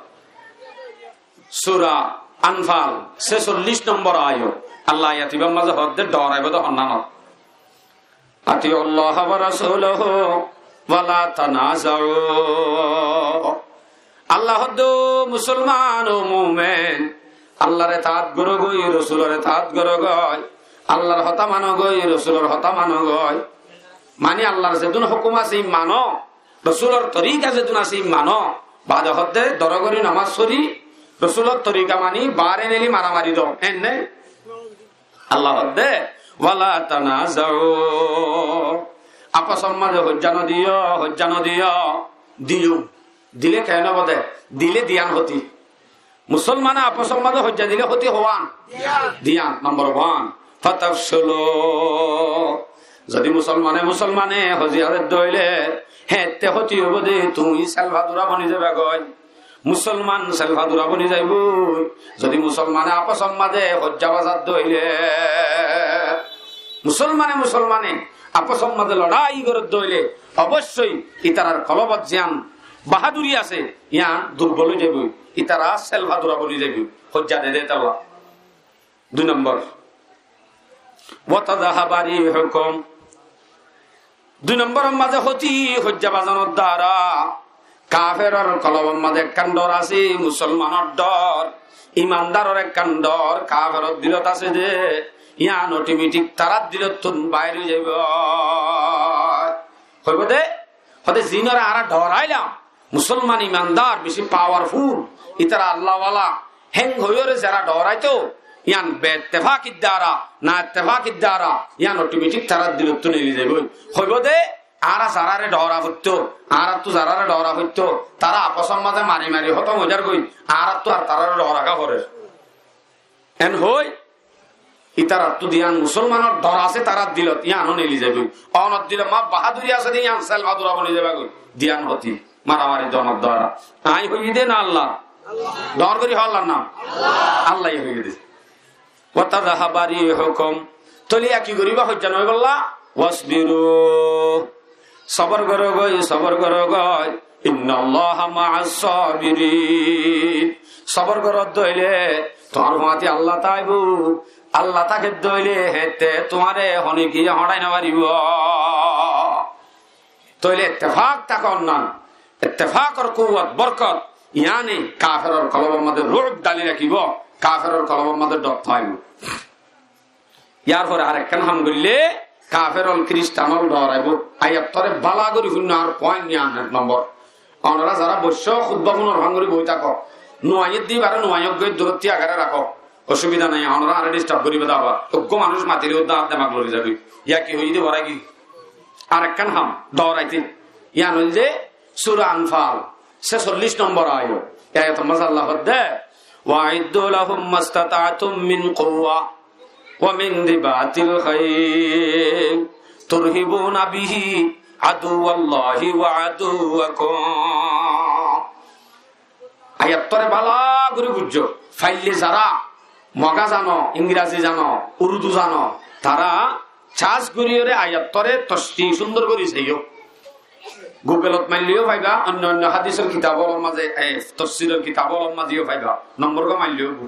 Sura Anfal, sesollic nombor ayat. Allah ayat ibár mazé hoódde dhoraibó de honnánot. أطيعوا الله ورسوله ولا تنازعوا. Allah hoódde, musolman o mumen, Allahr etaat goró goi, Rosulor etaat goró goi, Allahr hotá mano goi, Rosulor hotá mano goi. Mani Allahr zedún hókum asé ín mano, Rosulor torika zedún asé ín mano. Baade hoódde doró gorí nomás forí, Rosulor torika mani, baáre neli maramari do. Enne Allah hoódde, ولا تنازعوا. Afosor mazé hoijja nodiyó, hoijja nodiyó. Diyum. Dile keén óibo de? Dile diyan hóti. Musolmane afosor mazé hoijja dile hóti hoán? Diyan. Diyan, nombor wan. فتفشلوا. Zodi musolmane musolmane hoijja dedde óile, héñtte hóti óibo de, tuñí selfadura boni zaiba goi. Musolman selfadura boni zaiboi. Zodi musolmane afosor mazé hoijja bazadde óile, musolmane musolmane afosor mazé lorái goredde óile, oboicói itarar kolobot ziyán bahaduri asé, yián durbol ói zaiboi. Itara selfadura boni zaiboi. Hoijja de de tolla. Dui nombor, وتذهب ريحكم. Dui nombor mazé hóti hoijja bazanor duara kaferor kolobor mazé ekkán dor asé, musolmanor dor, imandaror ekkán dor kaferor dilot asé de, yián otometik tarar dilottún bair ói zaibo. Hoibo de, hoódde, zinore añára dhorailám, musolman imandar beci pawarful, itara Allahwala, héng hoiyóre zera dhoraito, yián beettefakir duara, naettefakir duara, yián otometik tarar dilottú neli zaiboi. Hoibo de, añára zarare dhora foitto, añárattú zarare dhora foitto, tara afosor mazé mari mari hótom ói zargoi, añárattú ar tarare dhora forer. En hoi, itarattú diyan musolmanor dor asé tarar dilot, yiáno neli zaiboi. Onor dilot ma bahaduri asé de, yián selfadura boni zaibagoi. Diyan hóti maramari donor duara. Añí hoiyí de na Allah? Dor gorí hoó Allahr nam. Allah ye hoiyé de. وتذهب ريحكم. Tóile yá ki goríba hoijja no óibolla? واصبروا. Sobor goró goi, sobor goró goi. إن الله مع الصابرين. Sobor goródde óile tuáñr fúañti Allah táibo. Allah tákedde óile héñtte tuáñre hone kiyé hoñçai no faribo. Tóile ettefak táka onnan, ettefakor kuwwot, borkot, yiáne kaferor kolobor mazé ruub dali rakíbo, kaferor kolobor mazé dhor táibo. Yárfore arekkán ham goille kafer ól, kiristan ól dhoraibó. Ayattóre bála gorí fúinno, ar point yián ek nombor. Onora zara boiccó, hutba fúnor fán gorí boi táko, nuaiyé de ibáre nuaiyók goi, durótti agare rakó. Osubida nai, onora añáre disturb goríba de abar. Eggúa manúic matile uddá añár demak lori zagói. Yá ki hoiyé de, bóra ki? Arekkán ham, dhoraité. Yián óilde Sura Anfal, sessollic nombor ayat. E ayator mazé Allah hoódde, وأعدوا لهم ما استطعتم من قوة ومن رباط الخيل ترهبون به عدو الله وعدوكم. Ayattóre bála gorí buijjó. Faille zará Moga zano, Ingrazi zano, Urdu zano, tará cas goríyoré ayattóre tosri cúndor gorí saiyó. Google ot mailleyó faiba, oinno oinno hádisor kitab ólor mazé, e, tofsiror kitab ólor mazé yó faiba. Nombor gán mailleyó bu.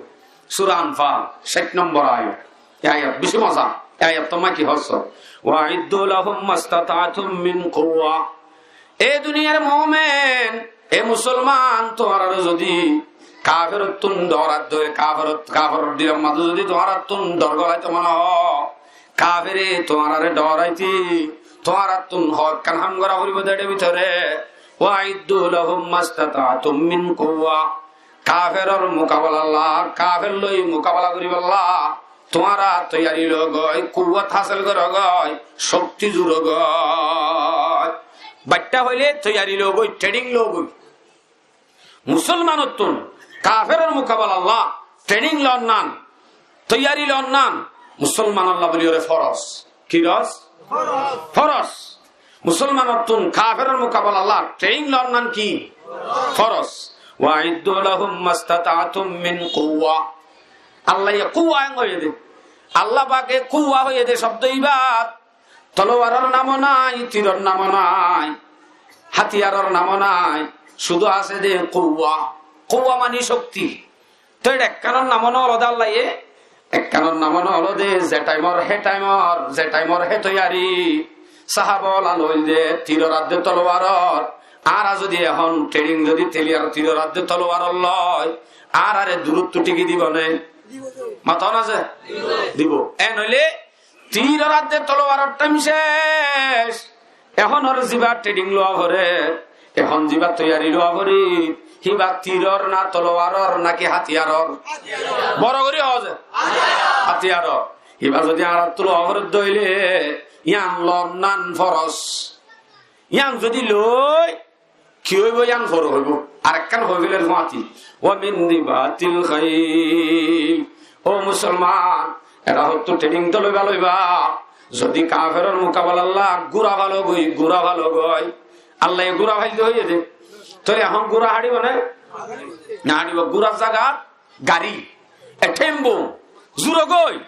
Sura Anfal, cáit nombor ayat. E ayat beci moza. E ayat ot ki hoór? وأعدوا لهم ما استطعتم من قوة. E duniyar mumin, e musolman, tuáñrare zodi kaferottún dhoraddé, kaferot, kaferor dilor mazé zodi tuáñrattún dhor golaito mone hoó, kafere tuáñrare dhoraité, tuáñrattún hoó ekkán ham gora foribó de ér bútore. وأعدوا لهم ما استطعتم من قوة. Kaferor mukabela lla, kafer loi mukabela goríballa tuáñra toiyari logói, kuwwot hásil gorógoi, cókti zurógoi. Baiththá hoilé toiyari logói, training logói. Musolmanottún kaferor mukabela lla training lonnan, toiyari lonnan musolmanolla bóliyoré foros. Ki foros? Foros. Foros. Musolmanottún kaferor mukabela lla training lonnan ki? Foros. وأعدوا لهم ما استطعتم من قوة. Allaye kuwwa en hoiyé de. Allah pake kuwwa hoiyé de cobdo ibát tolowaror namo nai, tiror namo nai, hátiyaror namo nai, cúdu asé de kuwwa. Kuwwa mani cókti. Toi ekkánor namo no ólo de Allaye, ekkánor namo no ólo de, ze thaimor hé thaimor, ze thaimor hé toiyari, Sahaba ókkol óilde tiror adde tolowar, añára zodi ehón thering zodi teliyar tiror adde tolowar loi, añárare duruttu thiki dibo né? Mato na ze? Dibo. En óile tiror adde tolowaror thaim cec. Ehón ar ziba thering lowa fore, ehón ziba toiyari lowa fore, hiba tiror na tolowaror naki hatiyaror? Boro gori hoó ze? Hatiyaror. Hiba zodi añárattú lowa fore de óile, yián lon nan foros. Yián zodi loi, ki óibo yián foro óibo. Arekkán hoi feler fúañti. Wa min ribatil khail. Ó musolman, era hottú thering to loiba loiba. Zodi kaferor mukabalalla gura falo goi, gura falo goi. Allaye gura failde hoiye de. Tóile ehón gura haçibo né? No haçibo. Gurar zagat gari, e thembo, zuro goi.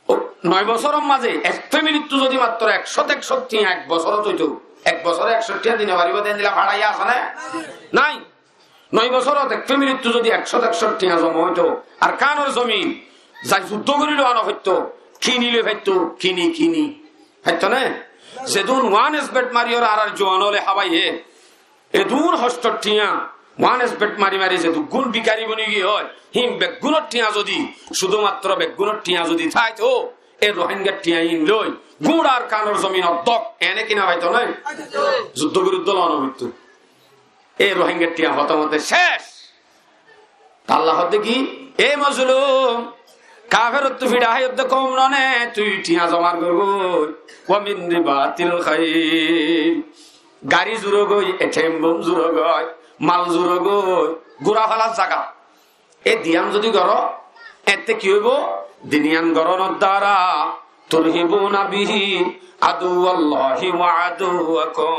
Ó, noi bosóror mazé ek femilittú zodi matro ekcót ekcót thiañ ek bosórot óito, ek bosóre ekcót thiañ dine faribo de endilla façaiya asé né? Nai. Noi bosórot ek femilittú zodi ekcót ekcót thiañ zoma óito, Arkanor zomin, zai zuddo gori lowa no foitto, kini loi faitto, kini, kini. Faitto né? Zedún wan esbet mariyóre añárar juwan ókkole hábaiye, edún hostor thiañ, wan esbet mari mari zedukkún bikari boni giyói, hín beggúnor thiañ zodi, cúdumatro beggúnor thiañ zodi táito, e Rohingyar thiañ hín loi, gura Arkanor zomin oddok, ene kina faito né? Zuddo gori uddo lowa no foitto. E Rohingyar thiañ hoto mote cec. Te Allah hoódde ki, e mozlum, kaferottu fiça háiyodde koum none, tui thiañ zomar gor goi, wa min ribatil khail. Gari zuro goi, e thembum zuro goi, mal zuro goi, gura falar zaga. E diyan zodi goro, ette ki óibo? Diniyan goronor dara, turhibuna bihi aduwallahi wa aduwakum.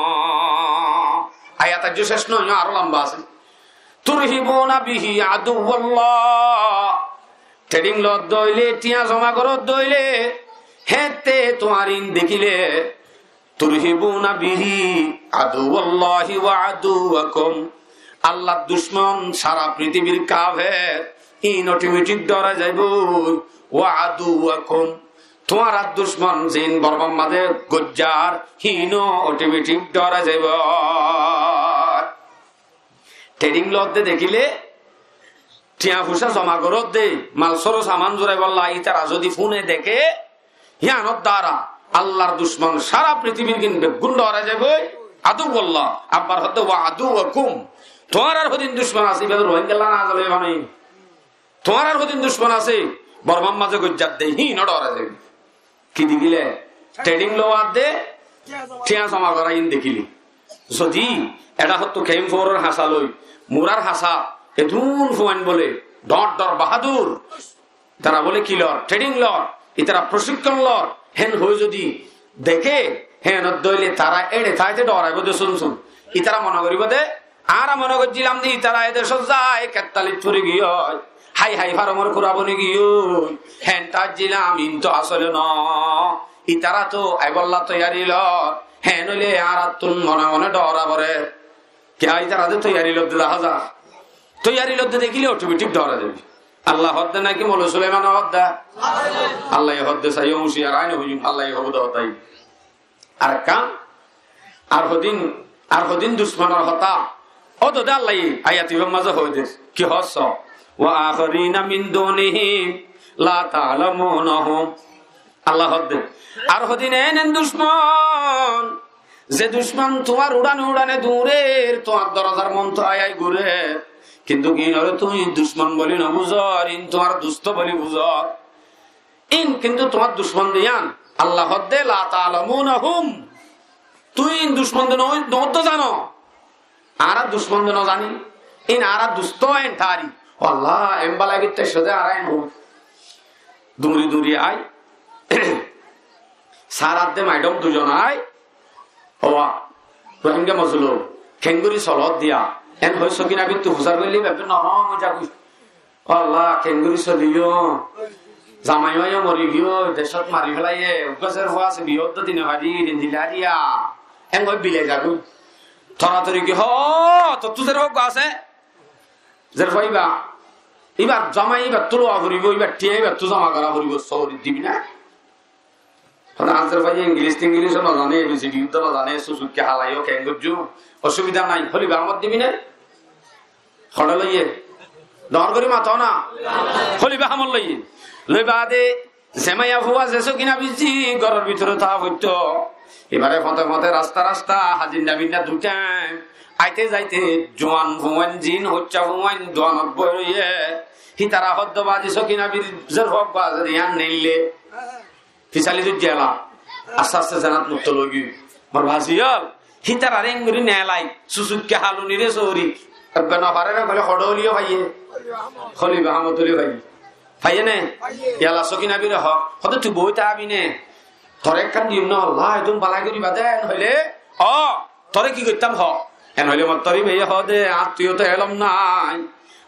Ayat ajjó cec no, aró lamba asé. Turhibuna bihi aduwallah. Thering lodde óile, thiañ zoma gorodde óile, hétte tuáñr in dekíle, turhibuna bihi aduwallahi wa aduwakum. Allar ducmon, sara pritibir kafer, in otometik dórai zaibo, wa aduwakum. Tuáñrar ducmon zin Bormar mazé goijjar, hino otometik dórai zaibo. Thering lodde dekíle, thiañ fusa zoma gorodde, mal soro saman zuraiballa, itara zodi fune deké, yiánor dara Allar ducmon sara pritibir gin beggún dórai zaiboi, aduwallah, abbar hoódde wa aduwakum. Tuáñrar hodin ducmon asé, ibá Rohingyalla na zole bane. Tuáñrar hodin ducmon asé, Bormar mazé goijjar de, híno dórai zaibo. Ki dekíle? Thering lowadde, thiañ zoma gora in dekíle. Zodi eçé hottú kemp foror hañsa loi, murar hañsa, edún fuain bole, dhoóñr dhoóñr bahádur. Tara bole ki lor, thering lor, itara prosikon lor, hen hoi zodi deké, hen odde óile tara eçe táite dhoraibó de sun sun. Itara mone goríbo de, añára mone goijjílam de itara e decót zai kettalit fori giyói, hái hái faromor kura boni giyói, hen táijjilam, intu asole no. Itara to aibolla toiyari lor, hen óile añárattún mone mone dhora bore. Kiyá itara de toiyari lodde dahá za. Toiyari lodde dekíle otometik dhora zaibo. Allah hoódde náki Moulovi Suleimane hoódde? Allaye hoódde, saiyó huciyar ain hoiyum, Allaye hoódde hotá. Ar kam, ar hodin, ar hodin ducmonor hotá. Ódde de Allaye ayat ibár mazé hoódde. Ki hoósso? Wa akharina min dunihim la ta'lamunahum. Allah hoódde. Ar hodin en en ducmon, ze ducmon tuáñr uçane uçane duñrer, tuáñr dorozar monto ai ai gurer. Kintu inore tuñí ducmon boli no buzor, in tuáñr dusto boli buzor. In kintu tuáñr ducmon de yián. Allah hoódde, la ta'lamunahum. Tuñí in ducmon de no, no zano. Añára ducmon de no zani. In añára dusto en tari. Ó Allah, en bala gitte sode añára en hoi. Duñri duñri ai. Sarat de maidom dujon ai. Ó wa, Rohingya mozlum, kengori solot diya. En hoi sogin abittu fusar goille bebbe norom oi jagoi. Ó Allah, kengori soliyo. Zamai maiyó mori giyo, decot mari felaiye, uggwa zer fua asé, biyó uddo di no fari, rindilla diya. En hoi bilai jagoi. Toratori ki ho, tottú zer fua asé? Zer fua iba, ibar zamai ibattú lowa foribo, ibar thiañ ibattú zoma gora foribo, sóri dibi na? Tóile añzar báiye Ingilis-tingilis ó no zane, A B C D ó no zane, susukki halaiyó, keén goijjó, osubida nái. Hóliba Ahamod dibi né? Hoçé loiye? Dóñr gorí mato na. Hóliba Ahamod loiye. Loi baade ze maiyafua ze sókina bizzi góror bútore táa foittó, ibáre foñte foñte, rasta rasta, házir nabir na dukain, aite zaite juan fuain, zin hoicca fuain duanot boi roiye. Hítara hoddé baade sókina bizzi zerfua gua zede yián neille. Fisali dóijje ela, aste aste zenat mukto loi giyói. Mor bázi ókkol, hítarare engori neelai, susukki halunire sóori. Ebbe no fare re hoile hoçé óliyo faiye. Hóliba Ahamod óliyo faiye. Faiye né? Ela sókina bire hoó, hoóde tui boi tábi né? Tore ekkán diyum né, Allah, edún bala goriba de, en hoile, ó, tore ki goittám hoó? En hoile mottor íbaye hoóde, añáttu yó to elóm nái.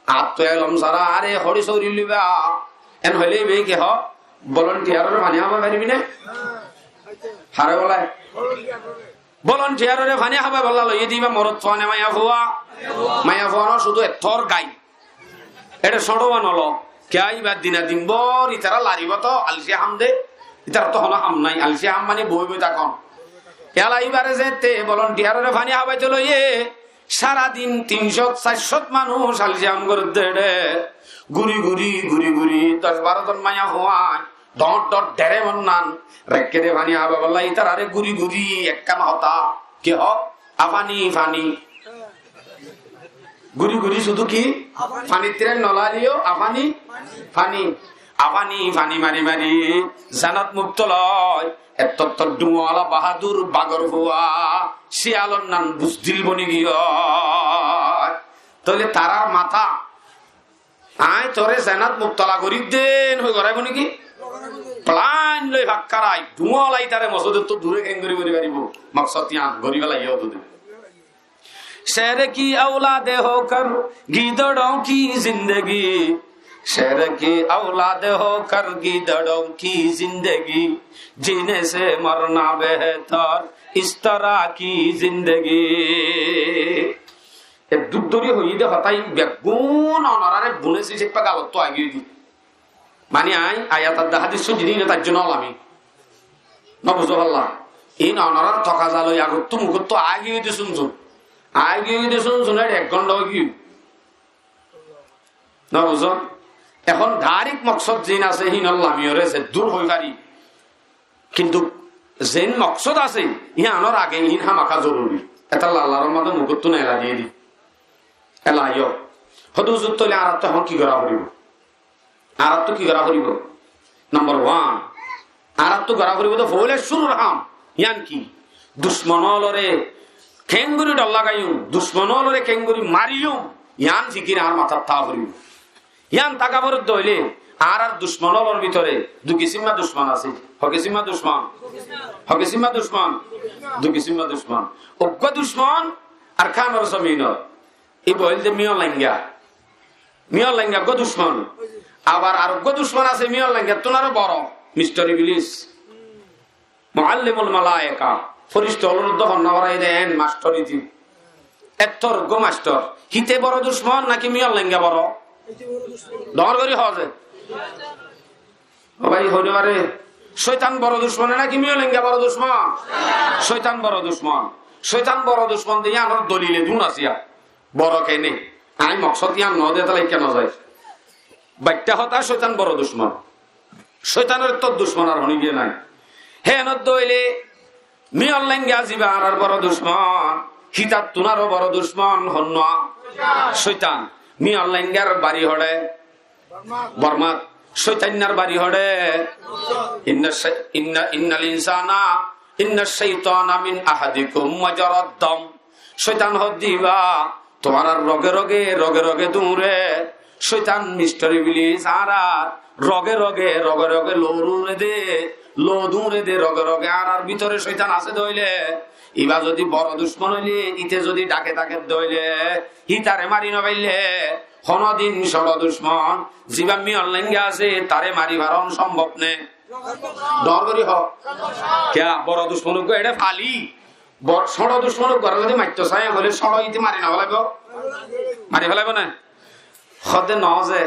Añáttu elóm sára añáre hoçé sóori loiba? En hoile íbaye ki hoó? Volunteer ore faní hábai faribi né? Hare bólai? Volunteer ore faní hábai bolla loiye de íba morotfua né maiyafua? Maiyafua no, cúdu ettór gai. Eçe sóñço wa nolo. Kiyá íba dina din bór itará laribo to, alci ham de. Itaráttu honó ham nái, alci ham mani boi boi tákon. Ela íbare zeéñtte volunteer ore faní hábaito loiye, sára din tin cót sair cót manúic alci ham gorédde eçe. Guri guri, guri guri, doc baró zon maiyafuain dóñr dóñr dherem onnán raikké de faní hábaibolla. Itarare guri guri ekkán hotá, ki hoó? Afani fani. Guri guri cúdu ki? Fanir tren no laileyo, afani fani. Afani fani mari mari zenat mukto loi. Ettór ettór dhuáñla bahádur bagor fua, ciyalor nan buzdil boni giyói. Tóile tarár matá, añí tore zenat mubtala gorí de, en hoi goráibo né ki? Plan loi fakkár ai, dhuáñla ítare mosódottú dure keéngori gorí faribó? Moksód yián gorí félaiye ódde. شیر کی اولاد ہو کر گیدڑوں کی زندگی، شیر کی اولاد ہو کر گیدڑوں کی زندگی، جینے سے مرنا بہتر اس طرح کی زندگی۔ E duk dóri hoiyé de hotá iín beggún onoráre bunesi céippa galottú aigiyói de. Mani añí ayat ar de hádis cúni de, iín taijjó no lami. No buzó falla. Iín onorár tokaza loi agottú mugottú aigiyói de cúnsun. Aigiyói de cúnsun, eçe ek gónda óigiyói. No buzó? Ehón dairek moksód ziín asé, híinor lamiyoré ze dur hoi fari. Kintu zeén moksód asé, yíanor age iín hámaká zoruri. Etálla Allar rohmote mugottú neela diyé di. Ela yó. Hóde huzur, tóile añáráttu ehón ki gorá foribó? Añáráttu ki gorá foribó? Nombor wan, añáráttu gorá foribó de foóila cúrur ham. Yían ki? Ducmon ólore keéngori dhor lagaiyum, ducmon ólore keéngori mariyum, yían fikir añár matát táa foribó. Yían táka foredde óile, añárar ducmon ólor bútore dui kisímma ducmon asé. Ho kisímma ducmon? Ho kisímma ducmon? Dui kisímma ducmon. Uggúa ducmon Arkanor zominot. Íba óilde Miyó Lainga. Miyó Lainga uggúa ducmon. Abar ar uggúa ducmon asé Miyó Laingattún aró boro, Mistor Iblis. Muallimul malaika, fírista ólor uddá fonná foráiye de, en mastor íte. Ettór uggúa mastor. Híte boro ducmon náki Miyó Lainga boro? Dóñr gorí hoó ze. Ó bái, hoóde fare, cóitan boro ducmon náki Miyó Lainga boro ducmon? Cóitan boro ducmon. Cóitan boro ducmon de yíanor dolil edún asé. Boro keéne? Añí moksód yían noó de, etálla ikká no zai. Baiththá hotá, cóitan boro ducmon. Cóitanor ettór ducmon ar honíkiye nái. Hé enodde óile Miyó Lainga ziba añárar boro ducmon, hítattún aró boro ducmon honnúa? Cóitan. Miyó Laingar bari hoçé? Bormát. Cóitainnár bari hoçé? Inna cai-, inna, innal insana, inna caitana min ahadikum majarat dam. Cóitan hoódde íba tuáñrar roge roge, roge roge duñre. Cóitan Mistor Iblis añárar roge roge, roge roge lou duñre de, lou duñre de, roge roge añárar bútore cóitan asé de óile, íba zodi boro ducmon óile, íte zodi dhake táke de óile, hítare mari no faille, honódin cóñço ducmon, ziba Miyó Lainga asé, tare mari faron sombob né? Dóñr gorí hoó. Kiyá, boro ducmon uggúa eçé fali, Bor-, cóñço ducmon uggúare zodi maitto saá hoilé cóñço íte mari no félaibo? Mari félaibo né? Hoóde noó ze,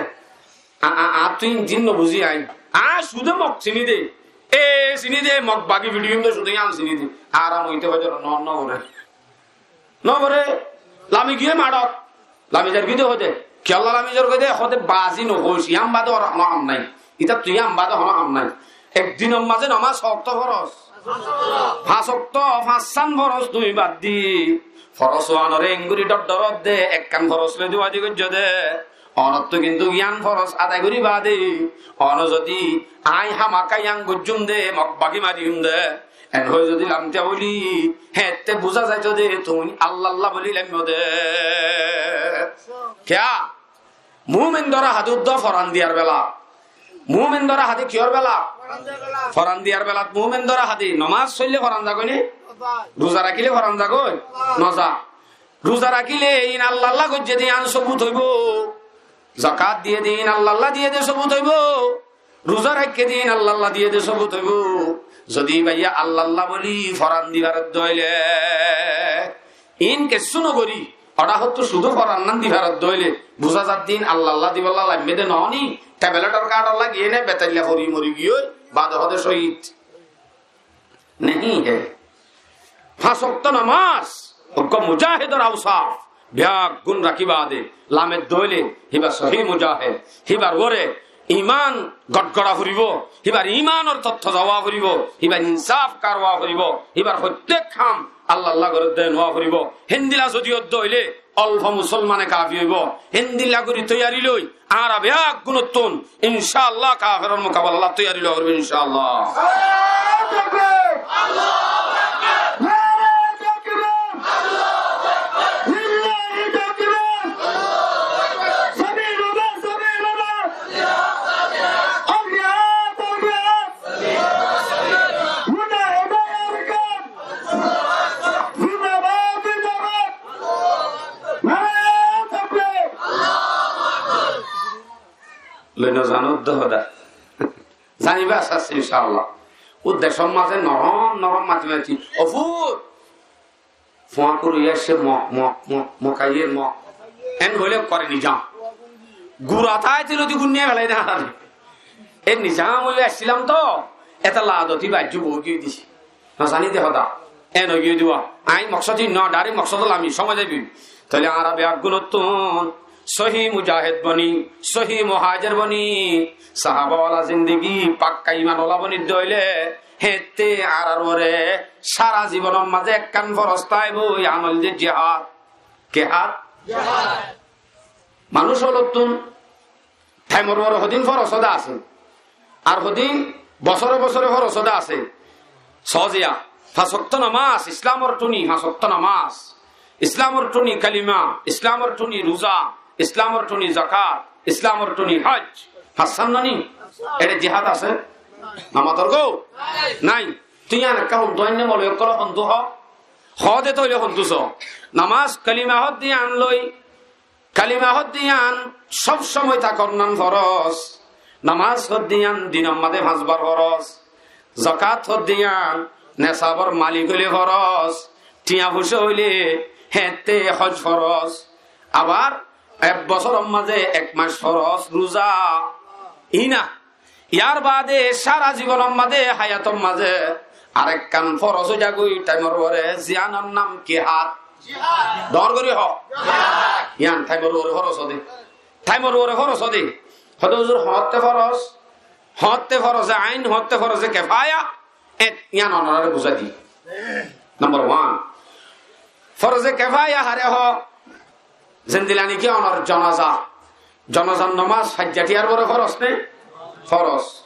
a-, a-, añáttu iín din no buzí añí. Añí cúde mok siní de. E siní de, Mog bagi fiçiyum de, cúde yián siní de. Añára moite fajor no, no goré. No goré. Lami giyé maçot. Lami zargói de hoóde. Kiyólla lami zargói de? Hoóde bazi no hoóis. Yián bade ar hono ham nái. Itattú yián bade hono ham nái. Ek dinor mazé nomás hoókto foros. Fañs októ, fañssán foros tui bad di. Foros uánoré engori dhoddhorot de, ekkán foros loi duwadi goijjó de. Onottú kintu yián foros adai gorí bade, ono zodi aññí hámaka yián goijjúm de, Mog bagi mariyúm de, en hoi zodi lamtiya bóli, héñtte buzá zaito de, tuñí Allalla bóli laimmó de. Kiyá? Mumin dóra hadi uddúa foran diyar belat. Mumin dóra hadi kiyór belat? Foran diyar belat mumin dóra hadi. Nomás foille foran zagói né? Ruza rakíle foran zagói? Noza. Ruza rakíle iín Allalla goijjé de yián sobut óibo. Zakat diyé de iín Allalla diyé de sobut óibo. Ruza raikké de iín Allalla diyé de sobut óibo. Zodi íbaye Allalla bóli foran dibar dóile, iín kessú nogorí, oçá hottú cúdu foran nán dibar dóile, buzá zar de iín Allalla dibolla laimmé de noó ni, tebeletor káñçolla giyé né, betailla fori mori giyói, bade hoóde cóhid. Nehi hé. Fañs októ nomás, uggúa mujahedor ausaf, beggún rakí bade, lamet dóile, híba sohí mujahed, híbar uore iman gotgora foribó, híbar imanor totto zawa foribó, híba insaf kar uwa foribó, híbar fottek ham Allalla gorédde nuwa foribó. Héndilla zodi ódde óile, olfo musolmane kafi óibo. Héndilla gorí toiyari loi, añára beggúnottún, incáallah, kaferor mukabelat toiyari lowa foribó, incáallah. Loi no zano de hoda. Zaniba asé, incáallah. Ó decór mazé norom norom mati mati. Ó fut! Fuañkur ói aiccé, mo, mo, mo, mo kaiyé, mo. En hoilé kore nizam. Gura tai tilo di gunniya felai de añáre. E nizam ói aiccílam to, etolla adoti baijjó boi giyé desi. No zani de hoda. En ói giyé de uwa. Añí moksod hín no, direct moksod lami, somoi zaibi. Tóile añára beggúnottún sohí mujahed boni, sohí muhajer boni, sahaba wala zindigi, pakka iman wala boni de óile, héñtte añárar uore sára zibonor mazé ekkán foros táibo, yián óilde jihad. Ki had? Jihad. Manúic ókolottún thaimor uore hodún foros óde asé, ar hodún bosóre bosóre foros óde asé. Sóziya, fañs októ nomás, Islamor thuni fañs októ nomás, Islamor thuni kalima, Islamor thuni ruza, Islamor thuni zakat, Islamor thuni hoj. Fañssán noni? Ere jihad asé? Namator gó? Nai. Tui yián ekká hondú ainné, moloi ókkole hondú hoó? Hoó de tóile hondú soó. Nomás kalima hoó de yián loi, kalima hoó de yián sob somoi takor nan foros. Nomás hoó de yián dinor mazé fañsbar foros. Zakat hoó de yián nesabor malik óile foros. Thiañ foicá óile héñtte hoj foros. Abar ek bosóror mazé ek mac foros ruza. Iín na. Yar baade sára zibonor mazé, hayator mazé arekkán foros ói zagói thaimor uore, ziyánor nam ki had? Jihad. Dóñr gorí hoó. Jihad. Yián thaimor uore foros óde. Thaimor uore foros óde. Hoó de huzur, hoñtte foros, hoñtte foroze ain, hoñtte foroze kefaya. E, yián onoráre buzái di. Nombor wan. Foroze kefaya haré hoó? Zendilla niki onor jonaza. Jonazar nomás fañs hajar tiyar uore foros né? Foros.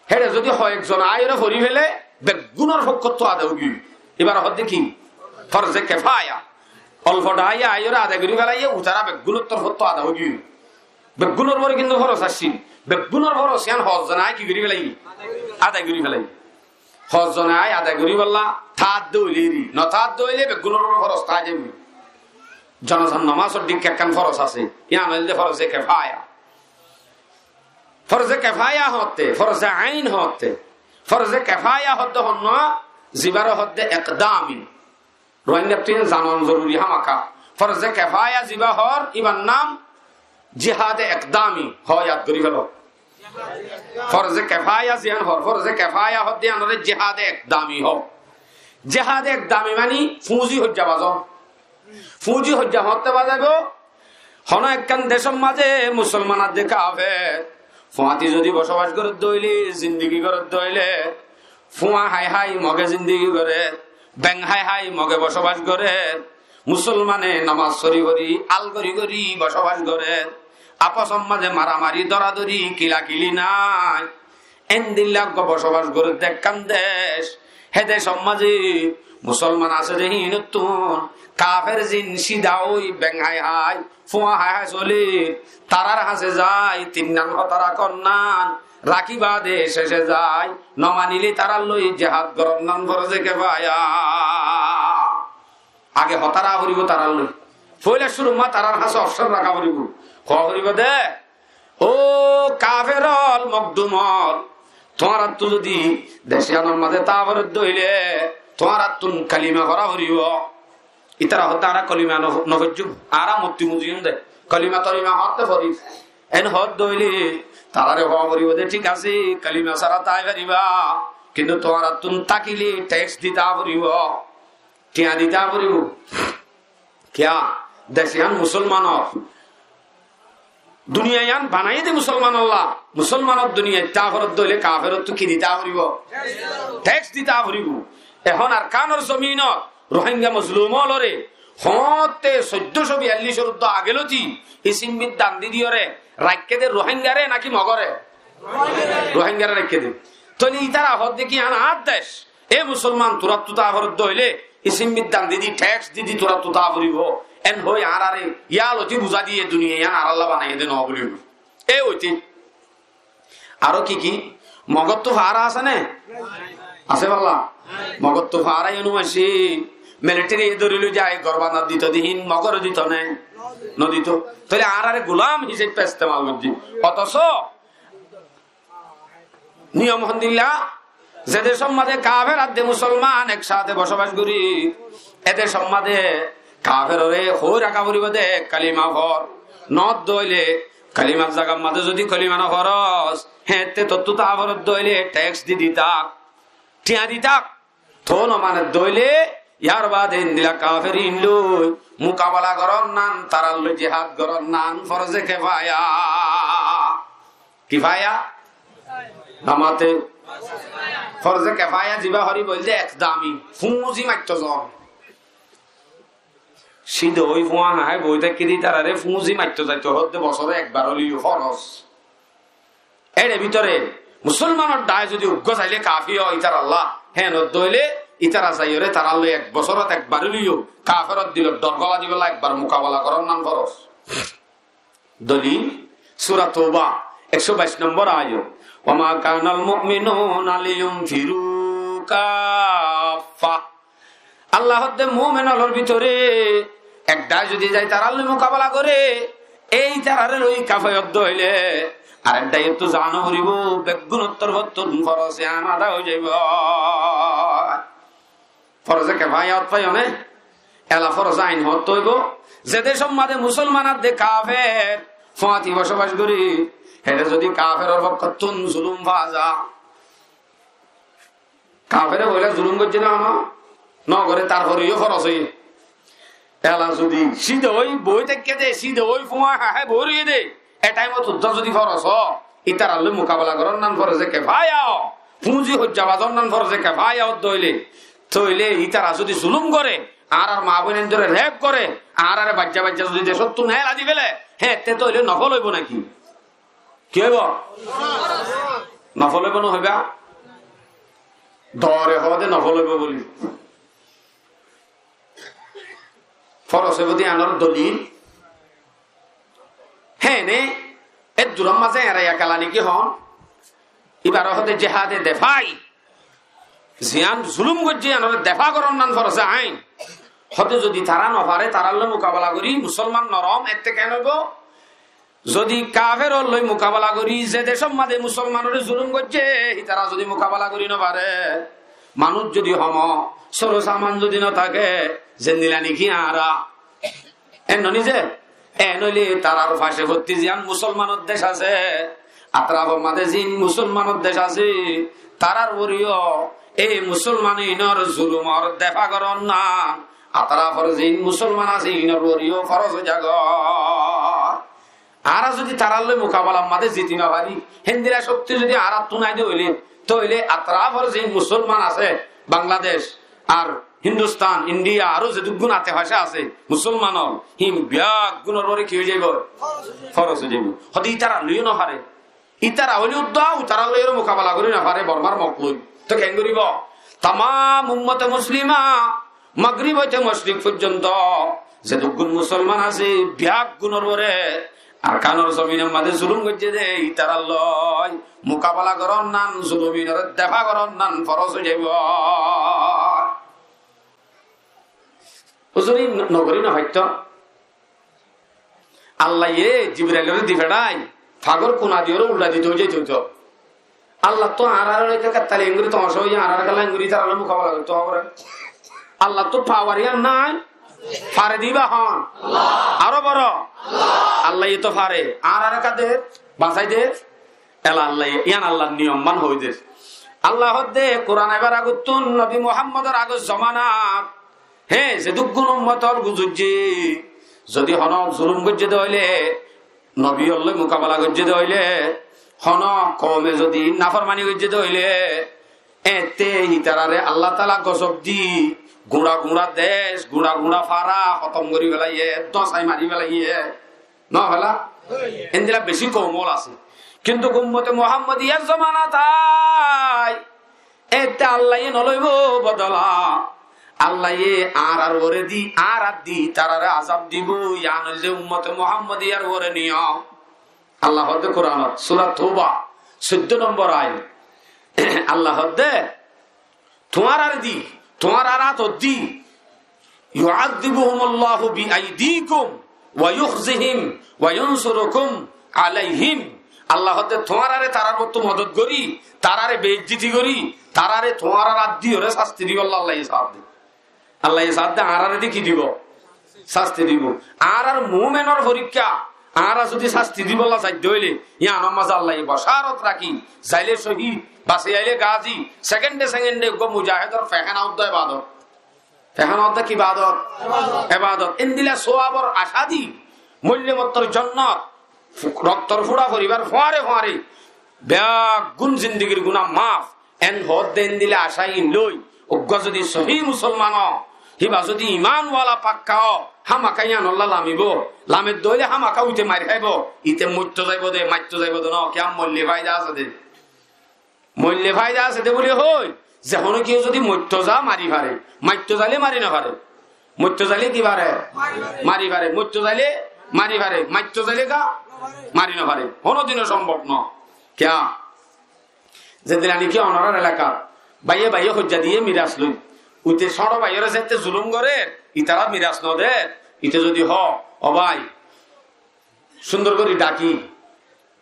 Héçe zodi hoekzone aiyóre fori fele, beggúnor fokkóttu ada ói giyói. Ibáre hoó de ki? Foroze kefaya. Olfo dhaiya aiyóre adai gorí felaiyé, ítara beggúnor torfóttu ada ói giyói. Beggúnor uore kintu foros accíl. Beggúnor foros yián hoekzone ai ki gorí felaiyé? Adai gorí felaiyé. Hoekzone ai adai goríbolla táke de óile eri, no táke de óile beggúnor uore foros táki zaibo. Jonazar nomásor dhík ekkán foros asé, yián óilde foroze kefaya. Foroze kefaya hoótte, foroze ain hoótte. Foroze kefaya hoódde honnúa, zibáre hoódde ekdami. Ruáingattú yián zanon zoruri hámaka. Foroze kefaya zibá hoór, íbar nam jihade ekdami. Hoó, yad gorí felo. Forze kefaya ziyán hoór, forze kefaya hoódde yíanoré jihade ekdami hoó. Jihade ekdami mani fuñzi hoijja bazón. Fuñzi hoijja hoóñtte bazaibóu, honó ekkán decór mazé musolman ar de kafer, fuañti zodi bosobas gorédde óile, zindigi gorédde óile, fuañ hái hái Moge zindigi goré, beng hái hái Moge bosobas goré, musolmane nomaz fori fori, al gorí gorí bosobas goré, afosor mazé maramari, doradori, kilakili nái. Endilla uggwá bosobas gorédde ekkán dec, hé decór mazé musolman asé de híinottún kafer zin cida ói beng hái hái, fuañ hái hái solér, tarár hañsé zai tinnán hotá rakónnan rakí baade céce zai, nomanilé tarár loi jihad gorónnan forze kefaya. Age hotá raká foribóu tarár loi. Foila cúrur mazé tarár hañsé opcon raká foribóu. Hoó foribóu de, ó kafer ól, mokdum ól, tuáñrattú zodi dec yíanor mazé táa foredde óile, tuáñrattún kalima fora foribóu. Ítara hoódde añára kalima no, no foijjum, añára mutti muziyum de, kalima tolima hoódde forir. En hoódde óile, taráre hoó foribóu de, thík asé, kalima sára tái faribá, kintu tuáñrattún tákile teks dita foribóu. Thiañ dita foribóu. Kiyá? Dec yián musolmanor. Duniya yián banaiyé de musolmanolla. Musolmanor duniyait táa foredde óile kaferottu ki dita foribóu? Teks dita foribóu. Ehón Arkanor zominot Rohingya mozlum ólore hoóñtte soiddóco biyallicor uddú age lóti Isimmit dan di diyóre raikké de Rohingyare náki Mogore? Rohingyare raikké de. Tóile ítara hoódde ki yián añár dec. E musolman, turattu táa foredde óile, Isimmit dan didi, teks didi turattu táa foribóu. En hoi añárare yá loti buzá diye duniya yián añáralla banaiyé de no buli. E óite. Aró ki ki? Mogottu fara asé né? Asé bála? Mogottu fara yían ó asé. Militeri ye dóri loi zai, gór bana dito de hín, Mogore dito né? No dito. Tóile añárare gulam hísabe estemal goijjé. Otoso niyom hondilla, ze decór mazé kafer ar de musolman ek sáte bosobas gorí, e decór mazé kaferore hoi raká foribóu de kalima for. No de óile kalimar zagar mazé zodi kalima no foros, héñtte tottú táa foredde óile teks di di tak, thiañ di tak. Tóu no mane de óile, yar baade endilla kafer ín loi mukabala gorónnan, tarár loi jihad gorónnan forze kefaya. Kifaya? Namate. Forze kefaya zibá horí boilde ekdami. Fuñzi maitto zon. Cíde ói fuañ hái boi táikki de ítarare fuñzi maitto zaito hoódde bosóre ekbar óileyo foros. Éçe bútore musolmanor dháai zodi uggúa sailé kafi ó ítarallá, héen ódde óile ítara saiyóre tarár loi ek bosórot ekbar óileyo kaferor dilot dhor góla dibálla ekbar mukabala gorón nan foros. Dolil, Sura Touba, ekcó baic nombor ayat. وما كان المؤمنون لينفروا كافة. Allah hoódde mumin ólor bútore ek dháai zodi zai tarár loi mukabala goré, ei tarare loi kafai ódde óile, arek dháaiyottu zaa no foribó, beggúnor torfóttun foros yián ada ói zaibó. Foroze kefaya ot faiyó né? Ela foroze ain hoódde óibo, ze decór mazé musolman ar de kafer fuañti bosobas gorí, héçe zodi kaferor fokkóttun zulum fa za, kafere foila zulum goijjé né, no? No goré, tarfore yó foros óiye. Ela zodi cíde ói boi táikke de, cíde ói fuañ hahé boi roiyé de, e thaimot uddúa zodi foros ó, ítarar loi mukabala gorón nan foroze kefaya ó, fuñzi hoijja bazón nan foroze kefaya ódde óile, tóile ítara zodi zulum goré, añárar maa boinaindóre rep goré, añárare baijja baijja zodi decóttu neela di féle, héeñtte tóile nofol óibo náki? Ki óibo? Nofol óibo no hoibá? Dore hoó de nofol óibo buli. Foros óibo de yiánor dolil. Héne, e durar mazé eñra ekela niki hoón? Íbare hoó de jihade defai. Ziyán zulum goijjé, yiánore defa gorón nan foroze ain. Hoóde zodi tará no fare, tarár loi mukabala gorí, musolman norom, ette ken óibo? Zodi kaferor loi mukabala gorí, ze decór mazé musolmanore zulum goijjé, hítara zodi mukabala gorí no fare, manúic zodi hom ó, sóro saman zodi no táke, zendilla niki añára, en no nize? En óile tarár face fottí ziyán musolmanor dec asé, Atrafor mazé zin musolmanor dec asé, tarar uore yó e musolman inor zulumor defa goron nan, atrafor zin musolman asé, inor uore yó foroz ói zagói. Añára zodi tarar loi mukabalar mazé ziti no fari, héndilla cokti zodi añárattú nai de óile, tóile atrafor zin musolman asé, Bangladec, ar Hindustan, India, aró zedúkkun ate fase asé musolmanor, hín beggúnor uore ki ói zaibói? Foroz ói zaibói. Hode ítara loi yó no fare. Ítara óile uddá, ítara loi yó mukabala gorí no fare Bormar Mog loi. Tó keén goríbo? Tamam ummote muslima, Magrib óite Moshrik foijjonto zedúkkun musolman asé, beggúnor uore Arkanor zominor mazé zulum goijjé de, ítarar loi mukabala goron nan, zuluminore defa goron nan foroz ói zaibói. Huzuri, no-, no gorí no faitto. Allaye Jibrailore di feçai, fagor kuna diyóre uldha dito ói zaito óito. Allattú añárare ekka kettali engori toñsa óiye, añárare kalla engori ítarar loi mukabala goitto fare. Allattú pawar yián nai, fare de íba hon? Aró boro. Allaye to fare. Añárare ekka de, basai de. Ela Allaye, yián Allar niyom man hoói der. Allah hoódde Kuran aibar agottún, Nobi Muhammodor agor zomanat, hé, zedúkkun ummot ól guzoijjé, zodi hono zulum goijjé de óile, nobi ól loi mukabala goijjé de óile, hono koume zodi naformani goijjé de óile, eñtte ítarare Allah taala gozob di, guñça guñça dec, guñça guñça fara hotom gorí felaiyé, dóñsai mari felaiyé. No fela? Endilla beci koum ól asé. Kintu ummote Muhammadiyar zomanat ai, eñtte Allaye no loibo bodola. Allaye añárar uore di, añárar di tarare azab dibo, yián óilde ummote Muhammadiyar uore niyom. Allah hoódde Kuranot, Sura Touba, soiddó nombor ayat. Allah hoódde, tuáñrar di, tuáñrar átot di, يعذبهم الله بأيديكم ويخزهم وينصركم عليهم. Allah hoódde, tuáñrare tarar uottú modot gorí, tarare beizzoti gorí, tarare tuáñrar át diyóre sasti dibolla Allaye saádde. Allaye saádde añárare di ki dibo? Sasti dibo. Añárar mumenor forikká, añára zodi sasti dibolla saidde óile, yiánor mazé Allaye bocárot rakí, zaile cóhid, basi aile gazi, sekende sekende uggwá mujahedor fehena uddá ebadot. Fehena uddá ki ebadot? Ebadot. Endilla sowabor acá di, moille mottor jonnot, roktor fúça foribar fuáñre fuáñre, beggún zindigir guná maf, en hoódde endilla acá in loi, uggwá zodi sohí musolman ó, híba zodi iman wala pakka ó, hámaka yiánolla lamibo, lamedde óile hámaka uite mair háibo, ite moitto zaibo de, maitto zaibo de no, kiyá moille faida asé de. Moille faida asé de buli hoi, ze hono kiyé zodi moitto za mari fare, maitto zaile mari no fare. Moitto zaile ki fare? Mari fare. Moitto zaile mari fare. Maitto zaile ka? Mari no fare. Hono dino sombob no. Kiyá? Zedilla niki onorar elakat baiye baiye hoijja diye miras loi. Uite sóñço baiyore zette zulum gorer, itara miras no der. Ite zodi ho, o bái, cúndor gorí dhaki,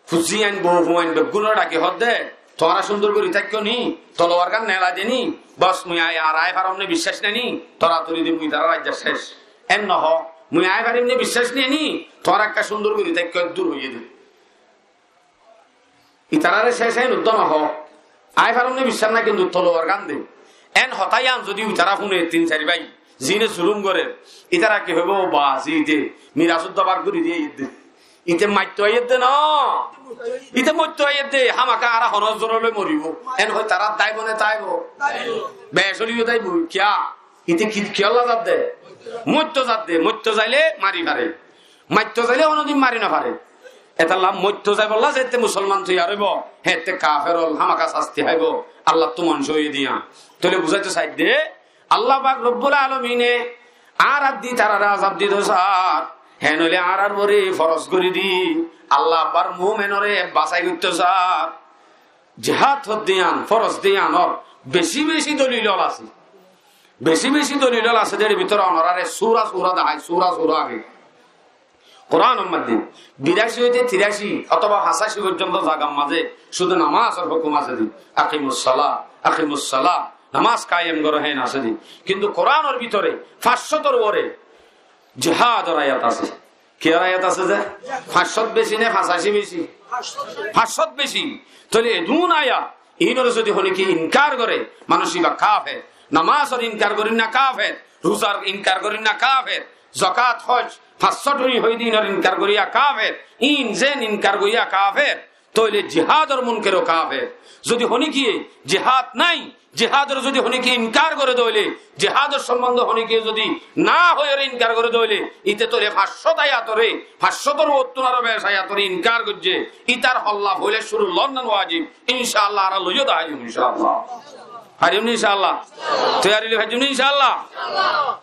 fuain bou fuain beggúnore dhaki hoódde, tuáñra cúndor gorí táikko ni, tolowar gán nelai de ni, bos mui ai, ar ai farom né biccác nai ni, toratori de mui tarár aijja céc. En no ho, mui ai farim né biccác nai ni, tuáñra ekká cúndor gorí táikko, eddur hoiyé de. Itarare céc en uddá no ho. Ai farom né biccác nai, kintu tolowar gán de. En hotá yián zodi itara fúne tin sair bái, zine zulum gorer, itara ki hoibo? Bas, ite miras uddá bák gorí diye ite. Ite maitto aiyé de no. Ite moitto aiyé de, hámaka añára honó zor loi moribo. En hoi tará daibo né taibo? Bec óliyo daibo. Kiyá? Ite ki, kiyólla zadde? Moitto zadde, moitto zaile mari fare. Maitto zaile honodin mari no fare. Etalla moitto zaibolla zette musolman toiyar óibo, hette kafer ól hámaka sasti háibo, Allattú monco óiye diya. Tóile buzaito saidde, Allah pak Robbul Alamine añárar di tarare azab dito sar, hé noile añárar uore foros gorí di, Allah abbar mumenore basai goitto sar. Jihad hoddé yián, foros de yiánor beci beci dolil ól asé. Beci beci dolil ól asé, der bútore onorare sura sura dahái, sura sura age. Kuranor maze biraci óite tiraci otóba fañsaci foijjonto zagar maze cúdu namazor hukum asé de, "Aqimus salah, aqimus salah", namaz kayem goro, hén asé de. Kintu Kuranor bútore fañs cótor uore jihador ayat asé. Kiyór ayat asé ze? Fañs cót beci né fañs ací beci? Fañs cót beci. Tóile edún ayat, inóre zodi honíkiye inkar goré, manúic íba kafer. Namazor inkar gorír na kafer, ruzar inkar gorír na kafer, zakat, hoj, fañs cót honí hoiyé de inór inkar goríya kafer, in zen inkar goríya kafer. Tóile jihador munkeró kafer. Zodi honíkiye jihad nái, jihador zodi honíkiye inkar goré de óile, jihador sombonde honíkiye zodi na hoiyóre inkar goré de óile, íte tóile fañs cót ayatoré, fañs cótor uottún aró beci ayatoré inkar goijjé. Ítar holla foila cúru lon nan wajib. Incaallah, añára loiyó de faijjum, incaallah. Faijjum ni incaallah? Toiyari loi faijjum ni incaallah?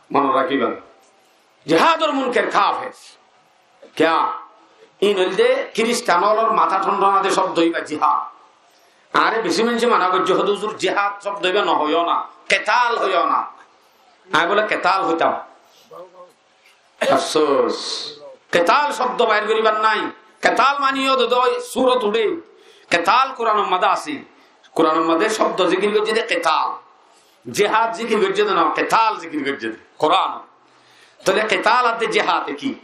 Mone rakíba. Jihador munker kafer. Kiyá? In óilde Kiristan ólor matá thonthona de cóbdo íba jihad. Añáre beci maincé mana goijjé, hoó de huzur jihad cóbdo íba no hoiyó na, ketal hoiyó na. Añí bóle ketal hoitam. Afsús. Ketal cóbdo bair goríbar nái. Ketal mani óilde dói surot uçé. Ketal Kuranor mazé asé. Kuranor mazé cóbdo zikir goijjé de ketal. Jihad zikir goijjé de no, ketal zikir goijjé de Kuran. Tóile ketal ar de jihad eki?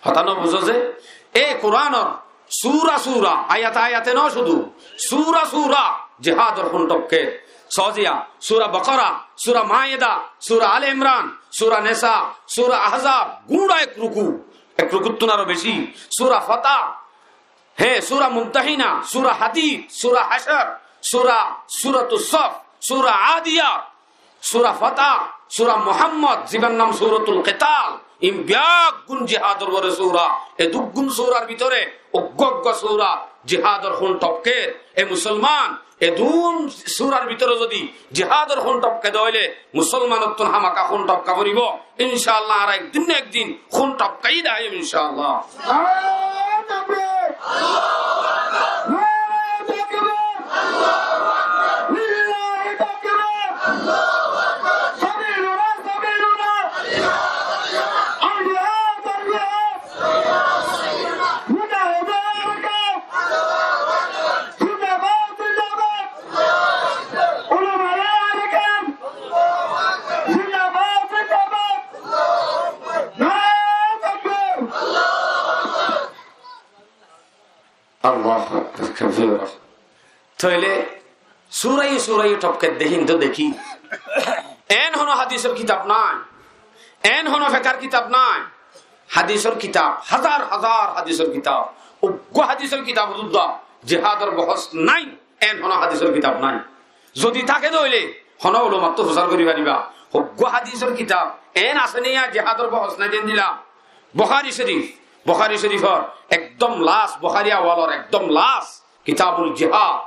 Hotá no buzó ze? E Kuranor sura sura, ayate ayate no cúdu, sura sura jihador hún tobke. Soziya, sura Bakara, sura Maida, sura Ale Imran, sura Nisa, sura Ahzab, gúra ek ruku, ek rukuttún aró beci. Sura Fatah, hé, sura Mumtahina, sura Hadid, sura Hashar, sura, suratus Saf, sura Adiyat, sura Fatah, sura Muhammad, zibar nam suratul Kital, in beggún jihador uore sura. Edúggún surar bútore uggwá uggwá sura jihador hún tobke. E musolman, edún surar bútore zodi jihador hún tobke de óile, musolmanottún hámaka hún tobka foribó. Incaallah, añára ek din na ek din hún tobkaiyí de faijjum, incaallah. Naraye takbir! Naraye takbir! Lillahi takbir! Sabiluna, sabiluna! Al-jihad, al-jihad! Mujahidin Arakan! Zindabad, zindabad! Ulamaye Arakan! Zindabad, zindabad! Naraye takbir! Allahu Akbar kabira. Tóile suraye suraye tobke de hín to dekí. En hono hadisor kitab nái. En hono fekar kitab nái. Hadisor kitab, házar házar hadisor kitab. Uggwá hadisor kitab uddá jihador bohos nái. En hono hadisor kitab nái. Zodi táke de óile, hono ulamattú fusár gorí faribá. Uggwá hadisor kitab en asé né, yá jihador bohos nái de endilla? Bukhari Shorif, Bukhari Shorifor ekdom last, Bukhari awalor ekdom last, Kitabul Jihad.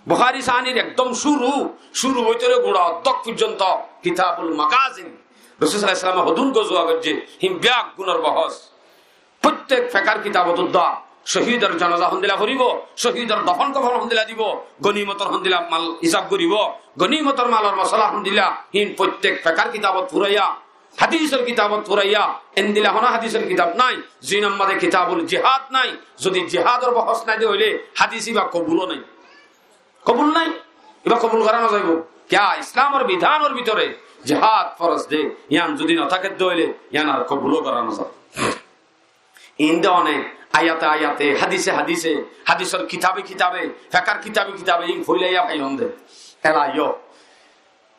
Bukhari sanir ekdom cúru, cúru óitore gura oddok foijjonto Kitabul Magazi. Rosul sallallahu alaihi wasallame hodún gozuwa goijjé, hín beggúnor bohos. Fottek fekar kitabot uddá, cóhidor janaza hondilla foribó, cóhidor dofon kofon hondilla dibó, gonimotor hondilla mal hísab goribó, gonimotor malor mosala hondilla, hín fottek fekar kitabot furaiya, hadisor kitabot furaiya, endilla hono hadisor kitab nái, zin ammáde Kitabul Jihad nái. Zodi jihador bohos nái de óile, hadis íba kobul nái. Kobul nái, íba kobul gora no zaibó. Kiyá? Islamor bidhanor bútore jihad foroz de, yián zodi no táke de óile, yián ar kobul gora no zaibo. Inde one ayate ayate, hadise hadise, hadisor kitabe kitabe, fekar kitabe kitabe, in foilaiya faiyon de. Ela yo.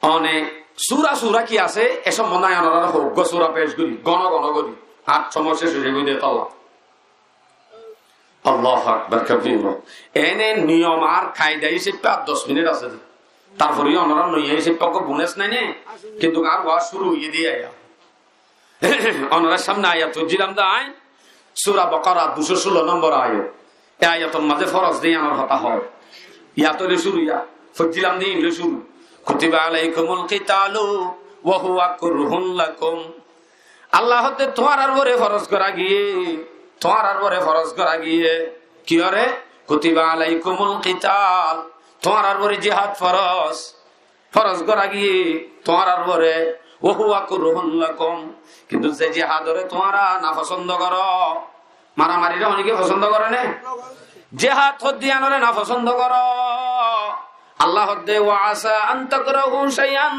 One sura sura ki asé, e sombonde añí onorare hoggwá sura pec gorí, gono gono gorí. Ar somoy cec ói zaibo de tolla. Allahu Akbar kabira. Ene niyom ar kaida hísabe ar doc minit asé de. Tarfore onora noiya hísabe ekko bonus nai ne? Kintu ar waz cúru óiye de aya. Onorar samne ayat foijjílam de añí, Sura Bakara ducó cúlo nombor ayat. E ayator mazé foroz de yiánor hotá hoó. Yá tóile cúru yá. Foijjílam de yián loi cúru. Kutiba alaikumul qitalu wa huwa kurhun lakum. Allah hoódde tuáñrar uore foroz gorá giyé, tuáñrar uore foroz gorá giyé. Kiyóre? Kutiba alaikumul qital. Tuáñrar uore jihad foroz. Foroz gorá giyé tuáñrar uore, wa huwa kurhun lakum. Kintu ze jihadore tuáñra nafosóndo goró, maramarire honíkiye fosóndo goré né? Jihad hoddé yiánore nafosóndo goró, Allah hoódde, "Wa asa an takrahu shay'an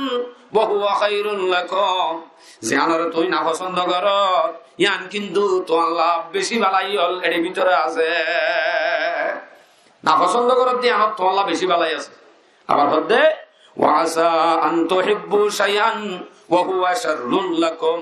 wa huwa khairun lakum." Ziyánore tuñí nafosóndo goró, yían kintu tuáñlla beci bálai ól eçé bútore asé. Nafosóndo goródde yíanot tuáñlla beci bálai asé. Abar hoódde, "Wa asa an tuhibbu shay'an wa huwa sharrun lakum."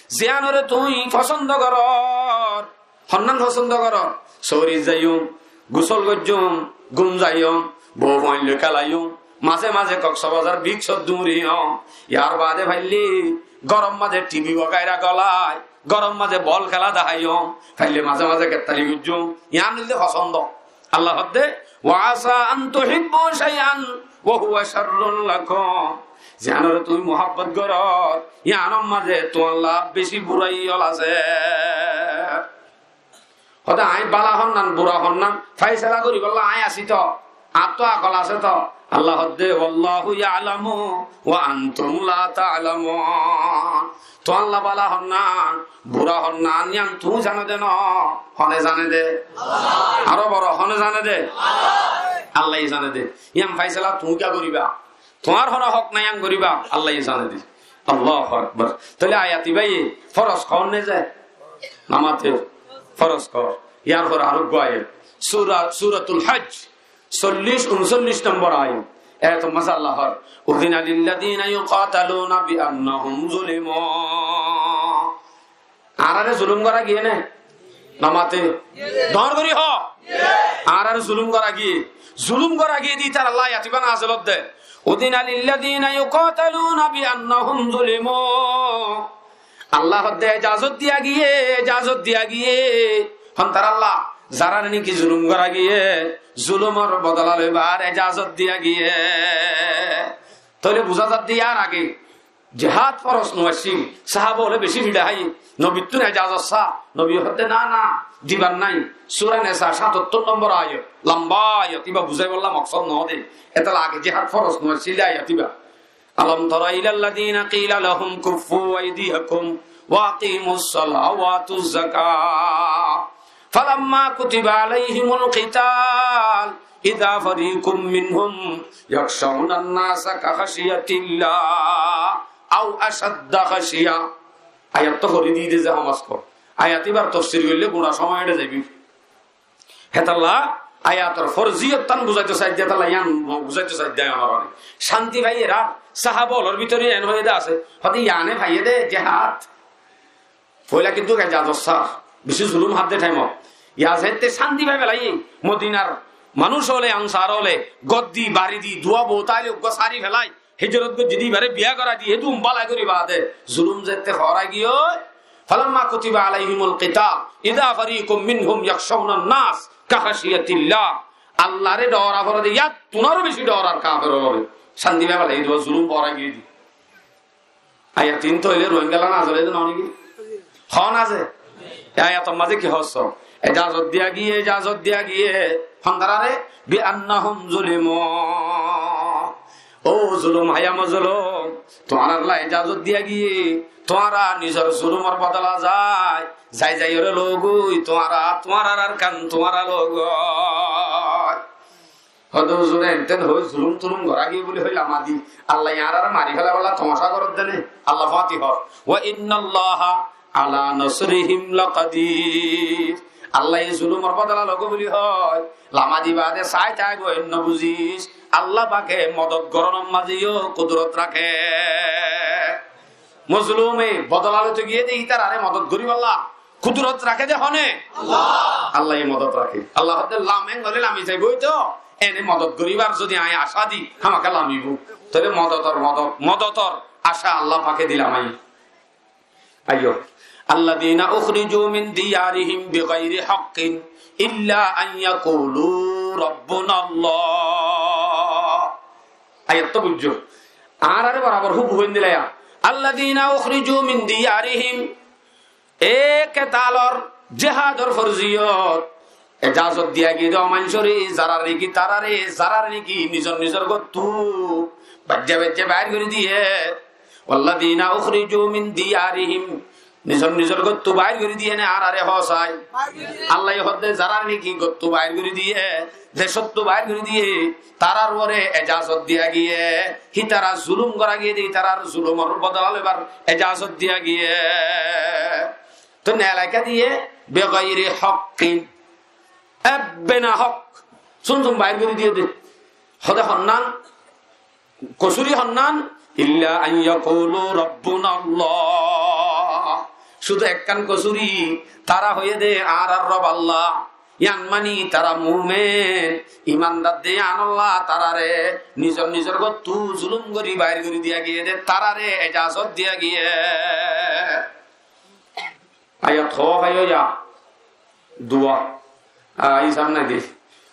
Ziyánore tuñí fosóndo goró, honnán fosóndo goró? Sóorit zaiyum, gusól goijjum, gúm zaiyum, bou fuain loi kélaiyum, mazé mazé Koksbazar bicót duñriyum, yar baade faillé góror mazé tibi wagaira golai, góror mazé bol kéla deháiyum, faillé mazé mazé gettali goijjum, yían óilde fosóndo. Allah hoódde, "Wa asa an tuhibbu shay'an wa huwa sharrun lakum." Ziyánore tuñí muhábbot goró, yíanor mazé tuáñlla beci burai ól asé. Hoódde aññí bála honnán, bura honnán, fáisala goríbolla aññí así toó, añáttu akol asé toó. Allah hoódde, "Wallahu ya'lamu wa antum la ta'lamun." Tuáñlla bála honnán, bura honnán, yían tuñí zano de noó, hone zane de? Aró boro, hone zane de? Allaye zane de. Yían fáisala tuñí kiyá goríba? Tuáñr hono hók nái yían goríba, Allaye zane de. Allahu Akbar. Tóile ayat ibáye foros hoór né ze? Namate foros hoór. Yar fore aró uggwá ayat. Sura, Suratul Hajj, sollic, unsollic nombor ayat. Ayat mazé Allah hoór, "Udhina lilladhina yuqataluna bi annahum zulimu." Añáráre zulum gorá giyé né? Namate. Dóñr gorí hoó. Añáráre zulum gorá giyé. Zulum gorá giyé de ítaralla ayat ibá nazil ódde. "Udhina lilladhina yuqataluna bi annahum zulimu." Allah hoódde ejazot diya giyé, ejazot diya giyé. Hontaralla? Zarare niki zulum gorá giyé, zulumor bodola loibar ejazot diya giyé. Tóile buzá zadde yar age jihad foros no accíl, sáhaba ókkole beci fiçá háiye, nobittún ejazot sá, nobi hoódde, "Na, na, dibar nái." Sura Nesa, satottor nombor ayat, lamba ayat, ibá buzáibolla moksód noó de. Etolla age jihad foros no accíl de ayat ibá. "Alam tara ilal ladhina qila lahum kuffu aydiyakum wa aqimus salata wa atuz zakata. Falamma kutiba alaihimul qital, idha fariqum minhum yakhshawnan nasa ka khashyatillah aw ashadda khashya." Ayat to fori di de ze hamasko. Ayat ibar tofsir goille gura somoi eçe zaibi. Hétalla ayator forziyot tán buzaito saidde, hétalla yián buzaito saidde añára. Cánti faiyé ra, sáhaba ókkolor bútore en hoiyé de asé. Hoóde yiáne faiyé de jihad. Foila kintu ejazot sá, beci zulum hádde thaimot. Yián zette cánti fai felaiyé, Modinar manúic ókkole, Ansar ókkole, gór di, bari di, duwa bou táile uggwá sári felai, hijrot goijjé de ibáre biya gorai di, hédun bálai gorí baade, zulum zette fora giyói, falamma kutiba alaihimul qital, idha fariqum minhum yakhshawnan nas ka khashyatillah. Allaré dhoora fore de, yáttunaró beci dhoorar kafer ókkole. Cánti fai felaiyé de, zulum fora giyói de. Ayat iín tóile Rohingalla nazil óiye de no niki? Hoó na ze? E ayator mazé ki hoór? Ejazot diya giyé, ejazot diya giyé. Hontarare? Bi annahum zulimu. Ó zulum háiya mozlum, tuáñralla ejazot diya giyé. Tuáñra nizor zulumor bodola zai, zai zaiyóre logói, tuáñra, tuáñrar Arkan tuáñra logói. Hoóde huzur, enten hoi zulum tulum gorá giyé buli hoi lama di, Allaye añárare mari felaibólla tomacá gorédde né? Allah fáñti hoór, "Wa innallaha ala nasrihim laqadir." Allaye zulumor bodola logói buli hoi, lama di baade sai táibo, en no buzis. Allah pake modot gorónor mazé yó kudurot raké. Mozlume bodola loito giyé de ítarare modot goríbolla kudurot raké de hone? Allah. Allaye modot raké. Allah hoódde lam, en óile lami zaibói to, ene modot goríbar zodi aññí acá di, hámaká lamibó. Tóile modotor modot, modotor acá Allah pake dilam aññí. Aiyó. Alladhina ukhriju min diyarihim bighairi haqqin illa an yaqulu rabbuna Allah. Ayat to buijjó. Añárare borabor hub hoindila ya. Alladhina ukhriju min diyarihim. E ketalor jihador forziyot. Ejazot diya giyé de ó maincóre, zarare niki tarare, zarare niki nizor nizor góttu baijja baijja bair gorí diye. Walladhina ukhriju min diyarihim. Nizor nizor góttu bair gorí diyé né añáráre hoó sai? Allaye hoódde zarár niki góttu bair gorí diyé, decóttu bair gorí diyé, tarár uore ejazot diya giyé, hítara zulum gorá giyé de, hítarar zulumor bodola loibar ejazot diya giyé. Toi nelaika diyé, begoiri hókkin, ebbe na hók, sum sum bair gorí diyé de. Hóde honnán, kosúri honnán, illa an yakulu rabbuna Allah. Cúdu ekkán kosúri, tará hoiyé de añárar Rob Allah. Yián mani tará mumen, imandar de yián Allah, taráre nizor nizor góttu zulum gorí bair gorí diya giyé de, taráre ejazot diya giyé. Ayat hoó faiyo ya? Duwa. Ah, isab nai de.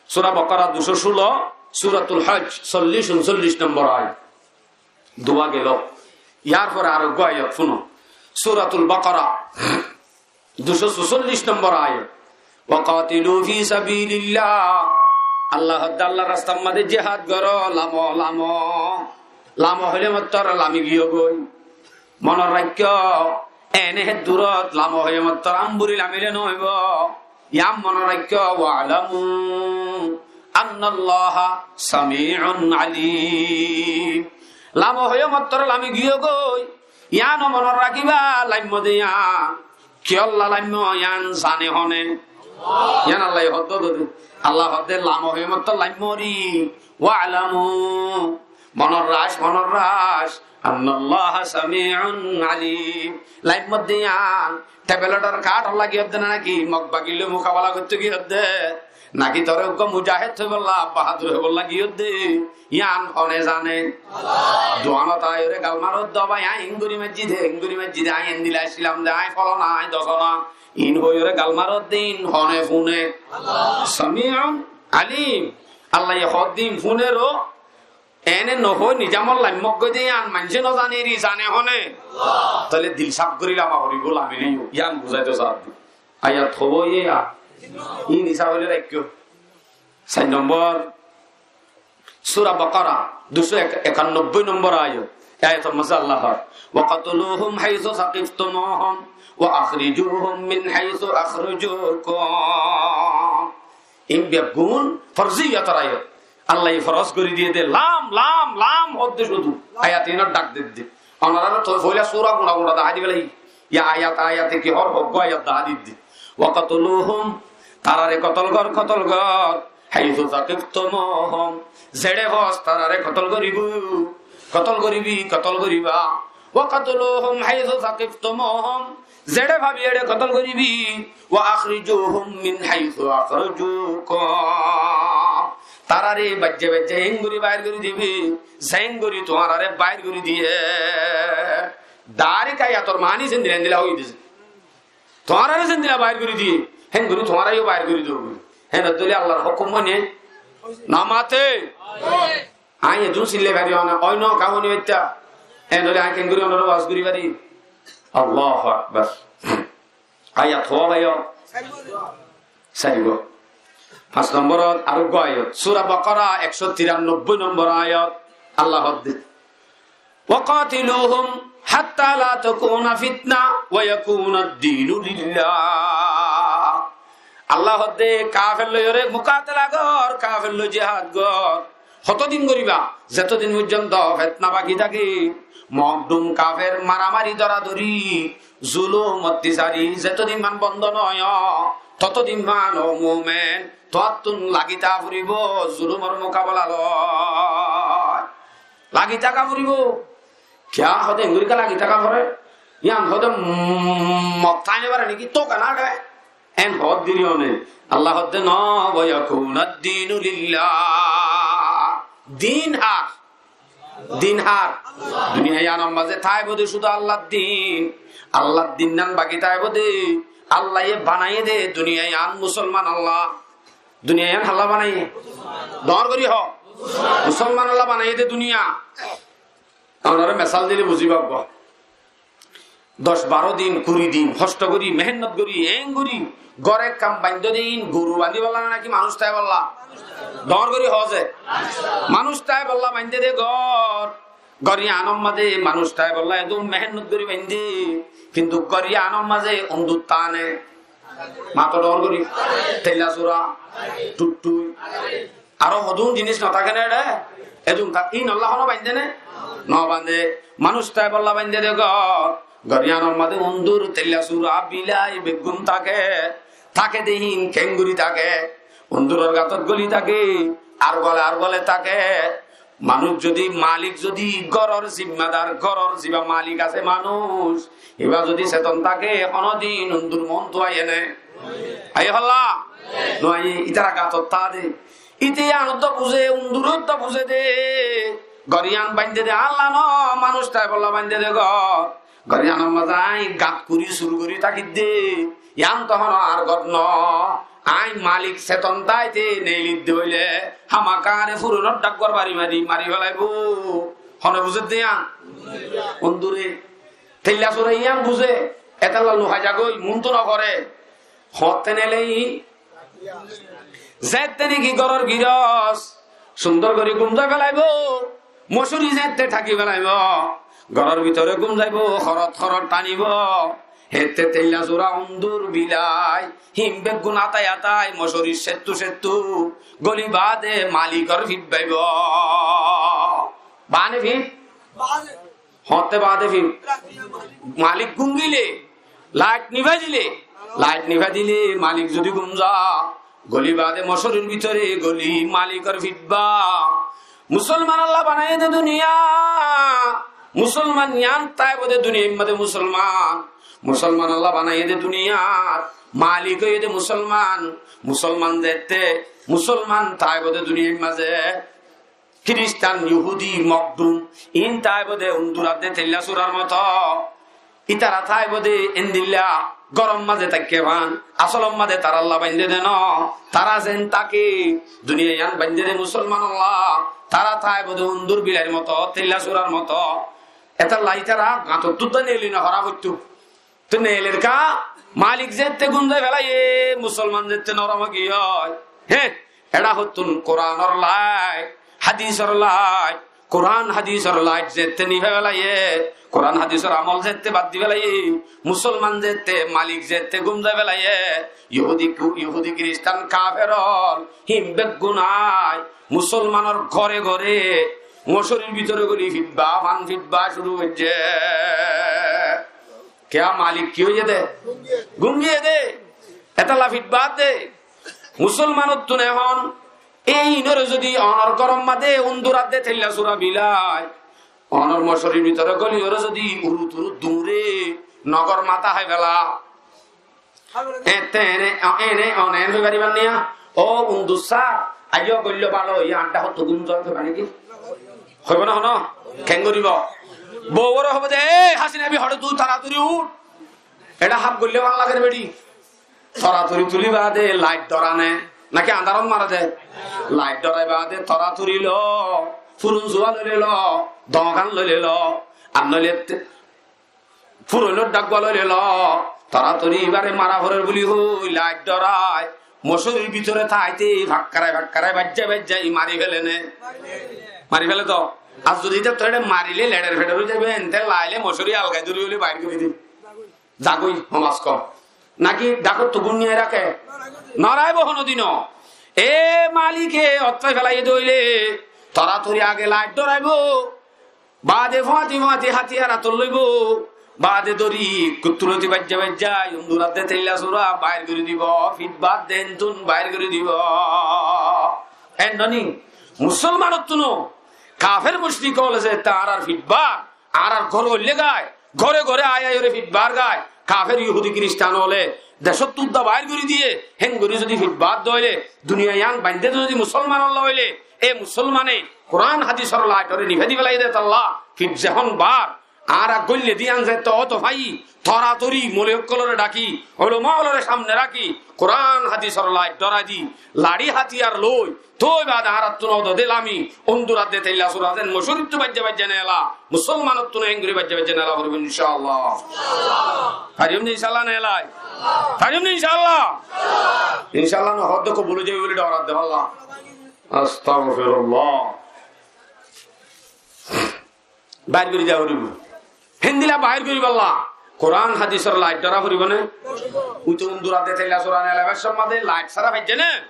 Sura Bakara ducó cúlo, Suratul Haj, sollic, unsollic nombor ayat. Duwa gelo. Yar fore ar uggwá ayat fúno. Suratul Bakara, ducó susollic nombor ayat. Wa qatilu fi sabilillah. Allah hoódde Allar rastar maze jihad goró, lamo, lamo. Lamo hoile mottor lami giyó goi. Monot raikkó, ene he durot lamo hoiye mottor amburi lamile no óibo. Yián monot raikkó, wa'lamu annallaha sami'un alim. Lamo hoiye mottor lami giyó goi. Yiáno monot rakiba, laimmo de yián. Kiyólla laimmo yián zane hone? Yián Allaye hoódde de. Allah hoódde lamo hoiye mottor laimmo ri. Wa'lamu. Monor ras, monor ras. Annallaha sami'un alim. Laimmo de yián, tebeletor kaátor lagi hoódde na naki, mog bagir loi mukabala goittó giyé hoódde? Naki tore uggwá mujahed óibolla, bahadur óibolla giyé hoódde? Yián hone zane? Duanot aiyóre gal maródde, bái, añí engori maijjí de, engori maijjí de, añí endilla accílam de, añí folona, añí dosona. In hoiyóre gal maródde, in hone fúne? Sami'un alim. Allaye hoódde in fúner ó, ene no hoi nizamot laimmot goi de yián maincé no zane ri, zane hone? Tóile dil saf gorí lama foribó, lamile yó. Yián buzáito saádde. Ayat hobo ye ya? In isab óile raikkó. Sair nombor, Sura Bakara, ducó ek-, ekannobboi nombor ayat. E ayator maze Allah hoór, "Waqtuluhum haythu thaqiftumuhum wa akhrijuhum min haythu akhrajukum." In beggún forziyator ayat. Allaye foroz gorí diyé de, lam, lam, lam hoódde cúdu. Ayat inor dhak dedde. Onoráre toi foila sura guna guna dahái di félaiyi. Ya ayat ayate ki hoór, hoggwá ayat dahái didde. Waqtuluhum, tarare kotol gor, kotol gor. Haythu thaqiftumuhum, zeçe fos tarare kotol goribo, kotol goribi, kotol goriba. Waqtuluhum haythu thaqiftumuhum, zeçe fabi eçe kotol goribi. Wa akhrijuhum min haythu akhrajukum, tarare baijje baijje héngori bair gori dibi, zengori tuáñrare bair gori diye. Darik ayator mani sendila endila hoi dise. Tuáñrare sendila bair gori diye, héngori tuáñrare yó bair gori dibo. Héndilla Allar hókum mane no mate. Añí edún sillai fari na, ói no, ka honi baitta. Héndilla añí kengori onore waz gori fari. Allahu Akbar. Ayat hoó baiyo? Sairgwa. Fañs nomborot aró uggwá ayat. Sura Bakara ekcó tirannobboi nombor ayat. Allah hoódde, "Wa qatiluhum hatta la takuna fitna wa yakuna ad-dinu lillah." Allah hoódde, kafer loiyóre mukatela gor, kafer loi jihad gor. Hotodin goriba? Zetodin foijjonto fetna baki táke, mokdum kafer maramari doradori, zulum ottisari zetodin man bondo no óiyo, totodin man o mumen, tuáttun lagi táka foribo zulumor mukabela loi. Lagi táka foribo. Kiyá hoóde engori lagi táka fore? Yián hoóde, mm, mok táine fare niki? Tóka no de. En hoódde ri one. Allah hoódde no, "Wa yakuna ad-dinu lillah." Din har? Din har? Duniya yiánor mazé táibo de cúdu Allar din. Allar din nan baki táibo de. Allaye banaiye de duniya yián musolman olla. Duniya yián halla banaiye? Dor gori hoó. Musolman olla banaiye de duniya. Onore mesal dile buzi fariba. Doc baró din, kuri din, hosto gori, mehénnot gori, en gori, gor ek kam baindó de, in goru bandibálla naki manúic táibálla? Dor gori hoó ze. Manúic táibálla baindé de gor. Gór yíanor mazé manúic táibolla edún mehénnot gorí baindé, kintu gór yíanor mazé undur táne. Mató dhoóñr gorí, teilla sura, tuttúi. Aró hodún jinis no táke né eçé? Edún tá, íinolla honó baindé né? No baindé. Manúic táibolla baindé dé gór. Gór yíanor mazé undur, teilla sura, bilai beggún táke. Táke dé híin keéngorí táke? Unduror gatot góli táke, ar gole ar gole táke. Manúic zodi, malik zodi, góror zimmadar, góror ziba malik asé manúic, íba zodi seton táke, honódin undur moóntu aiyé né? Aiyé holla? No aiyé, ítara gatot táke dé. Íte yíanottú buzé, undurottú buzé dé. Gór yían baindé dé Allah no, manúic táibolla baindé dé gór. Gór yíanor mazé aññí gat gorí, sur gorí tákidde, yían toóu honó añár gór no. Aññí malik seton táite neelidde óile, hámakáre furonor dhággua bari mari, mari félaibóu. Hone buzé dé yían? Undure. Teilla sura yían buzé, etálla luha zagói, muúntu noforé. Hoóñtte neelé iín zeéñtte néki góror girós sundor gorí gúm zai félaibóu, mocóri zeéñtte tháki félaibóu, góror bútore gúm zaibóu, horot horot thanibóu, héeñtte teilla sura, undur, bilai, híin beggún átái átái mocórir céttu céttu góli baade malikor fith baibóu. Baá né fith? Hoóñtte baade fith? Malik gúm gilé, lait nibái dilé, lait nibái dilé malik zodi gúm za, góli baade mocórir bútore góli malikor fith ba. Musolman Allah banaiyé dé duniyat, musolman yían táibou dé duniyair mazé musolman. Musolman Allah banaiyé dé duniyat, malik óiye dé musolman. Musolman zeéñtte musolman táibou dé duniyair mazé, Kiristan, Yohudi, Mokdum, iín táibou dé undurat dé teilla surar moto. Ítara táibou dé endilla góror mazé táikke fán, asolor mazé tarálla baindé dé no. Tará zeén táke, duniyai yían baindé dé musolmanolla, tará táibou dé undur bilair moto, teilla surar moto. Etálla ítara gañtottú dé neeli noforá foittó. Te neeler ká, malik zeéñtte gúm zai félaiyé, musolman zeéñtte norom ói giyói. Hé, eçá hottún Kuranor lait, hadisor lait, Kuran hadisor lait zeéñtte nifai félaiyé, Kuran hadisor amol zeéñtte bad di félaiyé, musolman zeéñtte, malik zeéñtte gúm zai félaiyé, Yohudi, Yohudi Kiristan kafer ól, híin beggún ai, musolmanor góre góre, mocórir bútore góli fith ba, fán fith ba cúru goijjé. Kiyá malik ki óiye dé? Gúm giyé dé. Etálla fith baádde. Musolmanottún ehón, e iínoré zodi onor góror mazé undurat dé teilla sura bilai, onor mocórir bútore góliyoré zodi urut urut duñré, nogor matá hái féla. Eéñtte eéne, eéne, one eén hoi faribár niya? Ó undur sár, aijjó goilló bála, yí añár dhákottú gúm zai hoibá né ki? Hoibó né honó? Keén goríbou? Bouwóre hoibó dé, "Ei Hasina bi, hoçé tui toratori uth." Eçé haf goillé bála lager beçi. Toratori tulí baade lait dhorá né, náki andárot mare dé? Lait dhorai baade toratori lo, furun zuwa loi lo, doñgan loi lo, ar noile te-, furoinor dhággua loi lo, toratori ibáre mara forer buli hoi lait dhorai, mocórir bútore táite fakkarai fakkarai baijjá baijjá i mari féle né? Mari féle toó. Ar zodi ítarattú eçé marilé leçer feçer ói zaibou, eéñtte laile mocóri algai dóri óile bair gorí di. Zagói, homas ko. Náki dhákottú gúm niyai raké? Noraibóu honódino. E malike otfai félaiyé dé óile, toratori age lait dhoraibóu. Baade fúañti fúañti hátiyar átot loibóu. Baade dóri kuttuloti baijjá baijjá, undurat dé teilla sura bair gorí dibou, fith baádde eéñttun bair gorí dibou. Eén noó ni? Musolmanottúnou kafer mucrik ókkole zeéñtte añárar fith baá, añárar gór óille gái, góre góre ai ai óre fith baár gái, kafer Yohudi Kiristan ókkole decóttu udda bair gorí diyé, héen gorí zodi fith baádde óile, duniyai yían baindé dé zodi musolmanolla óile, e musolmane Kuran hadisor laitoré nifai di félaiyé dé tolla, fith zehón baár, añára góille dé yían zeéñtte óto fai, toratori moulovi ókkolóre dhaki, ulama ókkolóre samne raki, Kuran hadisor lait dhorai di, laçí hátiyar loi, tói baade añárattún ódode lami, undurat dé teilla sura zeén mocórittú baijjá baijjá neela, musolmanottún héen gorí baijjá baijjá neela foribó, incá Allah. Fariyum né incá Allah neelai? Fariyum né incá Allah? Incá Allah no hoódde kobul ói zaibou buli dhorar dé Allah. Astagfirullah. Bair gorí diya foribó. Héndilla bair goríbolla Kuran hadisor lait dóra foribó né? Uite undura de tela sura nela bessor maze lait sára faijje né?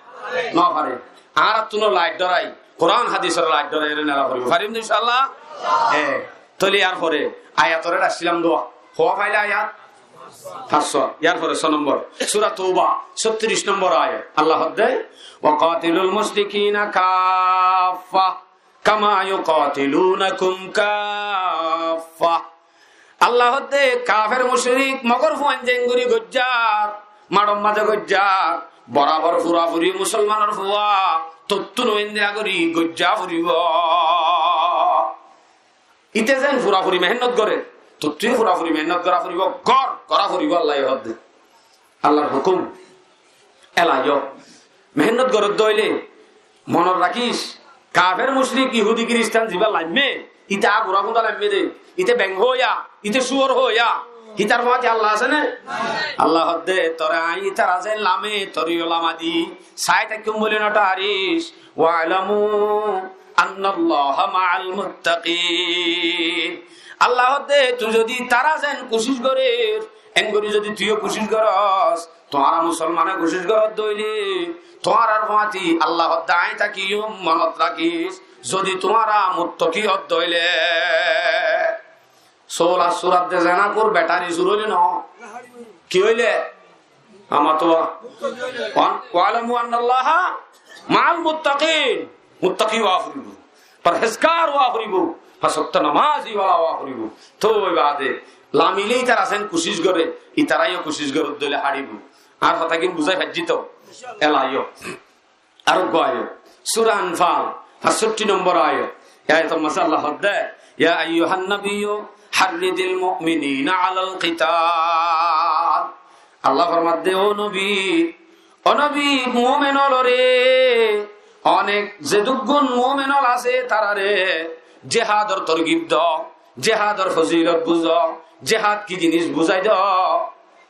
No fare. Añárattúno lait dórai, Kuran hadisor lait dórai ere nela foribó. Farim to incállah? E, tóile yar fore ayatore raikcílam dua. Howa faile ayat? Fañs. Yar fore só nombor. Sura Touba, sóttiríc nombor ayat. Allah hoódde, "Wa qatilul mushrikina kaffa." Kama yuqatilunakum kaffa. Allah hoódde, kafer mucrik Mogor fuain zengori goijjar, maçor maze goijjar, borabor furafuri musolmanor fua, tottún endilla gori goijja foribo. Ite zen furafuri mehénnot gore, tottún furafuri mehénnot gora foribo, gor gora foribo, Allah ye hoódde. Allar hukum. Ela yo. Mehénnot goródde óile, monot rakís, kafer, mucrik, ihudi, kiristan ziba laimme, ite agura funda laimme de, ite beng hoiya, ite suor hoiya, itar fuañti Allah asé né? Allah hoódde, tore añí itara zen lami, tore yo lama di, sai táikkun buli no tharis, wa'lamu annallaha ma'al muttaqin. Allah hoódde, tui zodi tara zen kucíc gorer, engori zodi tuiyo kucíc goros, tuáñra musolmane kucíc goródde óile, tuáñrar fuañti Allah hoódde añí tákiyum, monot rakís, zodi tuáñra muttaki ódde óile. Sóola surat de zenakur betari sur óile no. Ki óile? Amatuwa. Wan-, wa'lamu annallaha ma'al muttaqin. Muttaki ówa foribo. Parhezgar ówa foribo. Fañs wokto namazi wala ówa foribo. Toi bade lamile itara zen kucíc gore, itara yo kucíc goródde óile haribo. Añár hotá gín buzái faijjí to? Ela yo. Ar uggwá ayat, Sura Anfal, fañssotti nombor ayat. E ayator maze Allah hoódde, "Ya ayyuhan nabiyyu harridil mu'minina alal qital." Allah formadde, "Ó nobi, ó nobi, mumen ólore, onek zedukkun mumen ól asé, tarare jihador torgib do, jihador fozilot buzo, jihad ki jinis buzai do."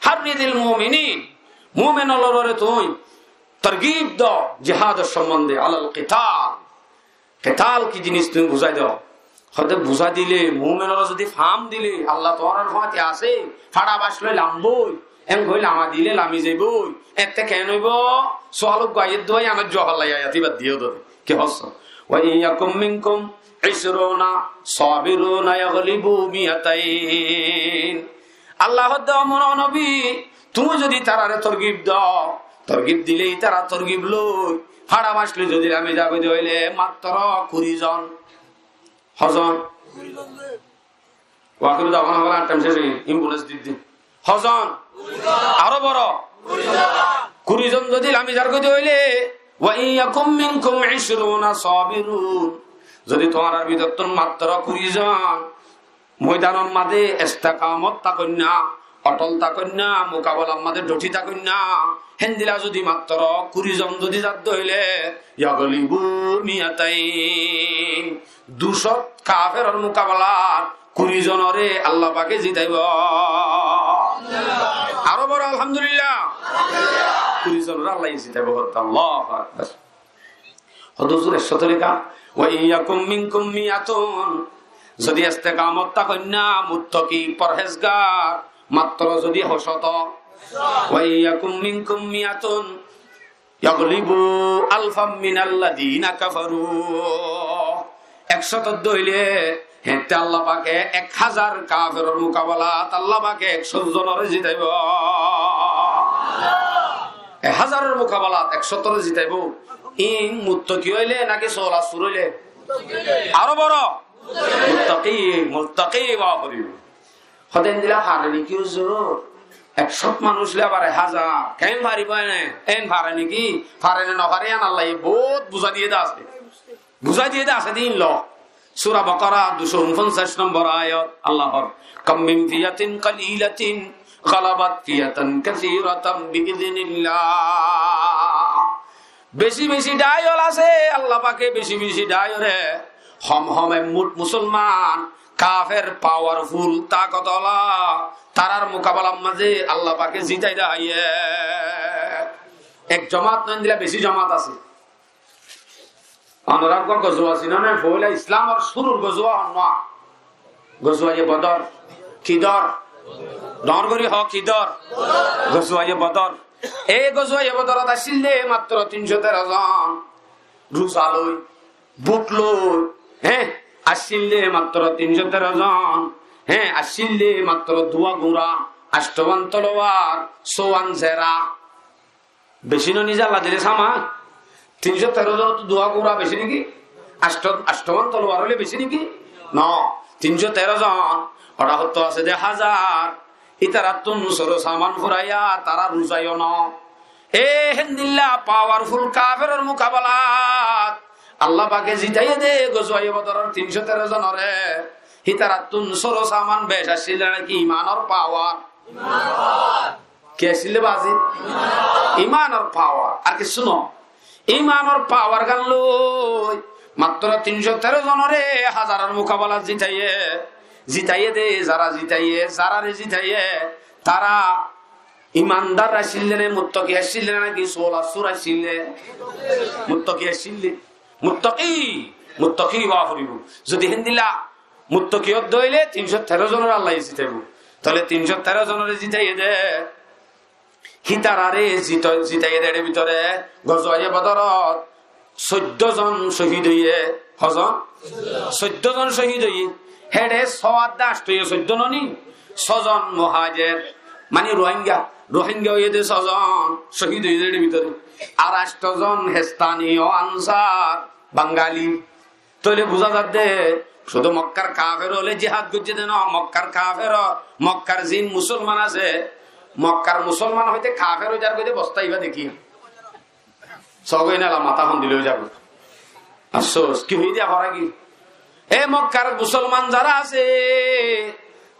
Harridil mu'minin, mumen ólore tui torgib do jihador sombonde, alal qital. Qital ki jinis tui buzai do. Hoódde buzai dile, mumenore zodi fam dile, Allah tuáñrar fuañti asé, fara bac loi lamboi, en hoi lama dile lami zaiboi, ette ken óibo? Sual uggwá aiyé de, iyanor juab Allah ye ayat ibá diye de. Ki hoósso? "Wa in yakum minkum ishruna sabiruna yaglibu mi'atayn." Allah hoódde, "Ó mon nobi, tuñí zodi tarare torgib do, torgib dile, itara torgib loi, fara bac loi zodi lami zagoi de óile, mattro kuri zon." Hozon? Wa akhiru da'wana anil hamdulillahi, in bonus diddi. Hozon? Aró boro? Kuri zon zodi lami zargoi de óile, "Wa in yakum minkum ishruna sabirun." Zodi tuáñrar bútottún mattro kuri zon moidanor maze estekamot tákoinna, otol tákoinna, mukabelar maze dhothi tákoinna, héndilla zodi mattro kuri zon zodi zadde óile, yaglibu mi'atayn. Ducót kaferor mukabelat kuri zonore Allah pake zitaibo. Aró boro alhamdulillah. Kuri zonore Allah ye zitaibo. Allahu Akbar. Hoódde huzur, ekcót ore ka? "Wa in yakum minkum mi'atun." Zodi estekamot tákoinna, muttaki, porhezgar, mattro zodi hoshót. "Wa in yakum minkum mi'atun yaglibu alfan minalladhina kafaru." Ekcót ódde óile, hétte Allah pake ek házar kaferor mukabelat Allah pake ekcót zonore zitaibo. Ek házaror mukabelat ekcót ore zitaibo. In muttaki óile naki sóola sur óile? Aró boro? Muttaki, muttaki ówa foribo. Hoódde endilla fare niki huzur? Ekcót manúc loi abar ek házar. Ken faribo ene? En fare niki? Fare ne no fare, iyan Allah ye bout buzá diye de asé. Buzá diye de asé de in lo. Sura Bakara ducó unfoncac nombor ayat, Allah hoór, "Kam min fi'atin qalilatin ghalabat fi'atan kathiratan bi idhnillah." Beci beci dhai ól asé, Allah pake beci beci dhai óre, hom hom ek mut musolman, kafer, powerful, takot ola, tarar mukabelar maze Allah pake zitai de haiye. Ek jomat no, endilla beci jomat asé. Onora uggwá gozuwa sino né? Foila Islamor curur gozuwa honnúa? Gozuwaye Bodor. Ki dor? Dor gori hoó, ki dor? Gozuwaye Bodor. E gozuwaye Bodorot accíl de matro tin cót teró zon. Ruza loi, but loi, hé, accíl de matro tin cót teró zon. Hé, accíl de matro duwá gura, acthówan tolowar, sówan zera. Beci no ni zalla dile sama? Tin cót teró zon ottu duwá gura beci niki? Acthó, acthówan tolowar óile beci niki? No, tin cót teró zon. Ora hoto asé de házar. Ítarattún sóro saman furaiya, tará ruzayo no. E héndilla powerful kaferor mukabalat Allah pake zitaiye de gozuwaye Bodoror tin cót teró zonoré. Ítarattún sóro saman bec accíl de naki imanor power? Ki accíl de bazi? Imanor power, ar kissú no. Imanor power gán loi matro tin cót teró zonoré házaror mukabalat zitaiye, zitaiye de, zara zitaiye, zarare zitaiye, tará imandar accíl de ne, muttaki accíl de ne, naki sólasur accíl de? Muttaki accíl de. Muttaki, muttaki ówa foribo. Zodi héndilla muttaki ódde óile tin cót teró zonoré Allaye zitaibo. Tóile tin cót teró zonoré zitaiye de. Hítararé zito-, zitaiye de, ér bútore gozuwaye Bodorot soiddó zon cóhid óiye. Hozon? Soiddó zon cóhid óiye. Héçe só ar de acthó óiye, soiddó no ni? Só zon muhajer, mani Rohingya, Rohingya óiye de só zon cóhid óiye de ér bútore. Ar acthó zon hestaniyo ansar, Bangali. Tóile buzá zadde, cúdu Mokkar kafer ókkole jihad goijjé de no, Mokkar kafer, Mokkar zin musolman asé, Mokkar musolman hoite kafer ói zargói de bostá ibá dekí. Sógoi nela matá hondilla ói zargói. Afsós, ki hoiyé de ahora ki? E Mokkar musolman zara asé,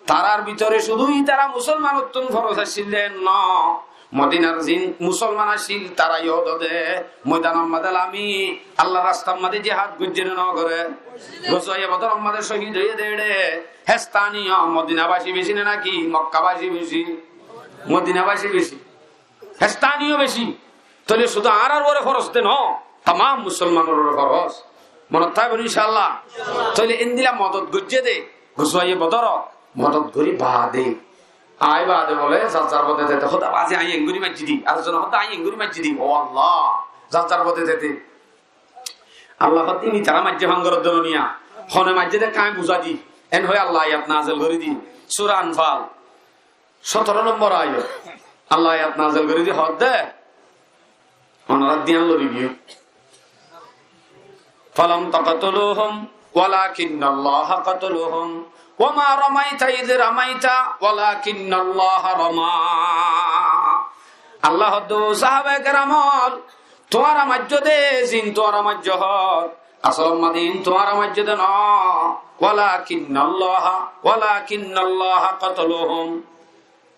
tarár bútore cúdu ítara musolmanottún foros accíl de no, Modinar zin musolman accíl, tará yó de moidanor mazé lami Allar rastar mazé jihad goijjé né no goré? Gozuwaye Bodoror mazé cóhid óiye de éçe hestaniyo Modinabaci beci né naki Mokkabaci beci? Modinabaci beci. Hestaniyo beci. Tóile cúdu añárar uore foros de no, tamam musolmanor uore foros. Monot táibo ni, incállah? Tóile endilla modot goijjé de gozuwaye Bodorot, modot gorí baade, aññí baade bóle zar zar bode tete, hóde bazi aññí engori maijjí de, ar zone hóde aññí engori maijjí de, ó Allah, zar zar bode tete. Allah hóde, ítara maijjé fangorot de no niya, hone maijjé de aññí buzá di, en hoi Allah ayat nazel gorí di, Sura Anfal. Sótoro nombor ayat. Allah ayat nazel gorí di hoódde, onorá diyan lori giyó. فلم تقتلوهم ولكن الله قتلهم وما رميت إذ رميت ولكن الله رمى. Allah hoódde, ó sahabaye keram ól, tuáñra maijjó de, zin tuáñra maijjó hoór, asol mazé in tuáñra maijjó de no. ولكن الله، ولكن الله قتلهم.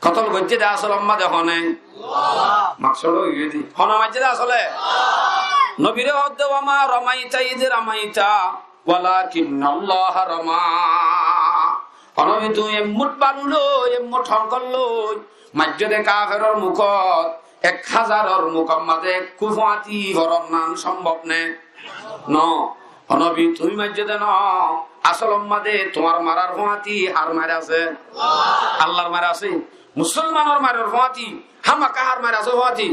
Kotol goijjé de asol mazé hone? Allah. Maksod óiye de. Hone maijjé de asole? Allah. Nobire hoódde, وما رميت إذ رميت ولكن الله رمى. Ó nobi, tuñí ek mut balu loi, ek mut honkol loi maijjó de kaferor mukot, ek házaror mukor mazé ekku fuáñti foron nan sombob né? No. Ó nobi, tuñí maijjó de no, asol mazé tuáñr marar fuáñti har mair asé? Allar mair asé. Musolmanor marar fuáñti, hámaka har mair asé fuáñti?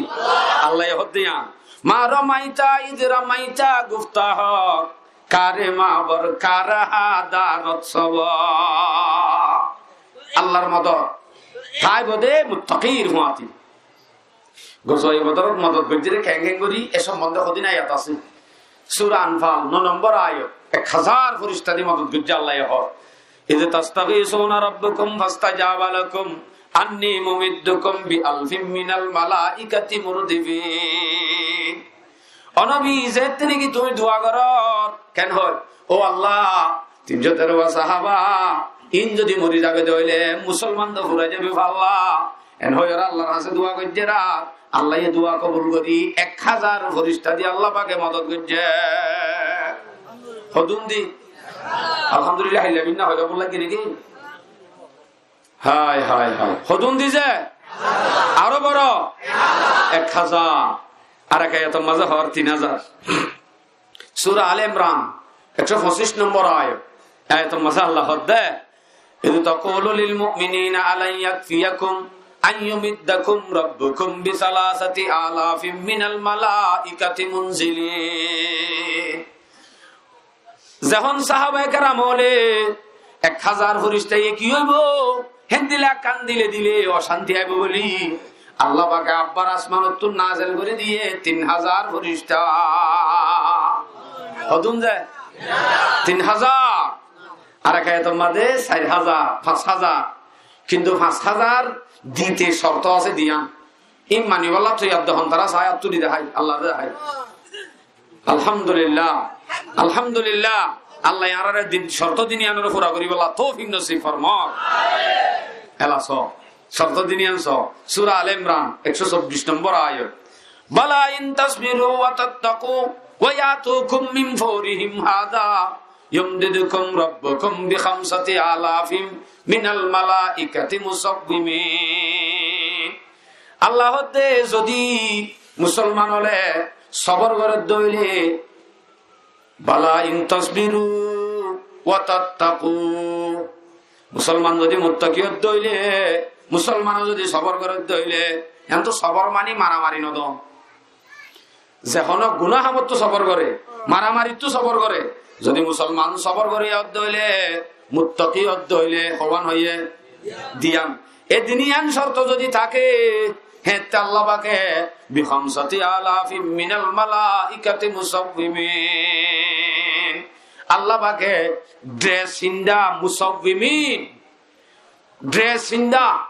Allaye hoódde yián. ما رميت إذ رميت, gufta hoó, kare ma bor kare ha darot sobo. Allar modot táibo de muttaqir fuáñti. Gozuwaye Bodorot modot goijjé de keén keén gorí, e sombonde hodún ayat asé. Sura Anfal, no nombor ayat, ek házar forista di modot goijjé Allaye hoór. إذ تستغيثون ربكم فاستجاب لكم أني ممدكم بألف من الملائكة مردفين. Ó nobi, zeéñtte niki tuñí dua gorór, keén hoór, ó Allah, tin cót teró sahaba ín zodi mori zagói de óile musolman to furai zaibo falla. En hoiyóre Allar hañsé dua goijjé ra, Allaye dua kobul gorí ek házar forista di Allah pake modot goijjé. Hodún di? Alhamdulillah, hailla binna hoilé bul lage niki? Hái, hái, hái. Hodún di ze? Aró boro? Ek házar. Ar ek ayator mazé hoór tin házar. Sura Al Imran, ekcó foñsíc nombor ayat. Ayator mazé Allah hoódde, إذ تقول للمؤمنين ألن يكفيكم أن يمدكم ربكم بثلاثة آلاف من الملائكة منزلين. Zehón sahabaye keram ókkole ek házar fírista ye ki óibo, héndilla kandile dile ocánti aibo buli Allah pake abbar asmanottún nazel gorí diye tin házar fírista. Hodún ze? Tin házar. Ar ek ayator maze sair házar, fañs házar. Kintu fañs házar dite corto asé diyan. Ín manibálla toiyar de hon, tará sai attú di dehái, Allah re dehái. Alhamdulillah, alhamdulillah. Allah ye añáráre din, corto din iyanore fura goríbolla toufik nosib formok. Ela so, corto din iyan so, Sura Al Imran, ekcó sobbic nombor ayat. بلى إن تصبروا وتتقوا ويأتوكم من فورهم هذا يمددكم ربكم بخمسة آلاف من الملائكة مسومين. Allah hoódde, zodi musolman ókkole sobor gorédde óile, بلى إن تصبروا وتتقوا. Musolman zodi muttaki ódde óile, musolmane zodi sobor gorédde óile, iyan to sobor mani maramari no dé. Ze hono guná hamottú sobor goré, maramarittú sobor goré, zodi musolman sobor goré ódde óile, muttaki ódde óile, howan hoiyé diyan. E din iyan corto zodi táke, hétte Allah pake بخمسة آلاف من الملائكة مسومين. Allah pake dres finda musawwimin, dres finda,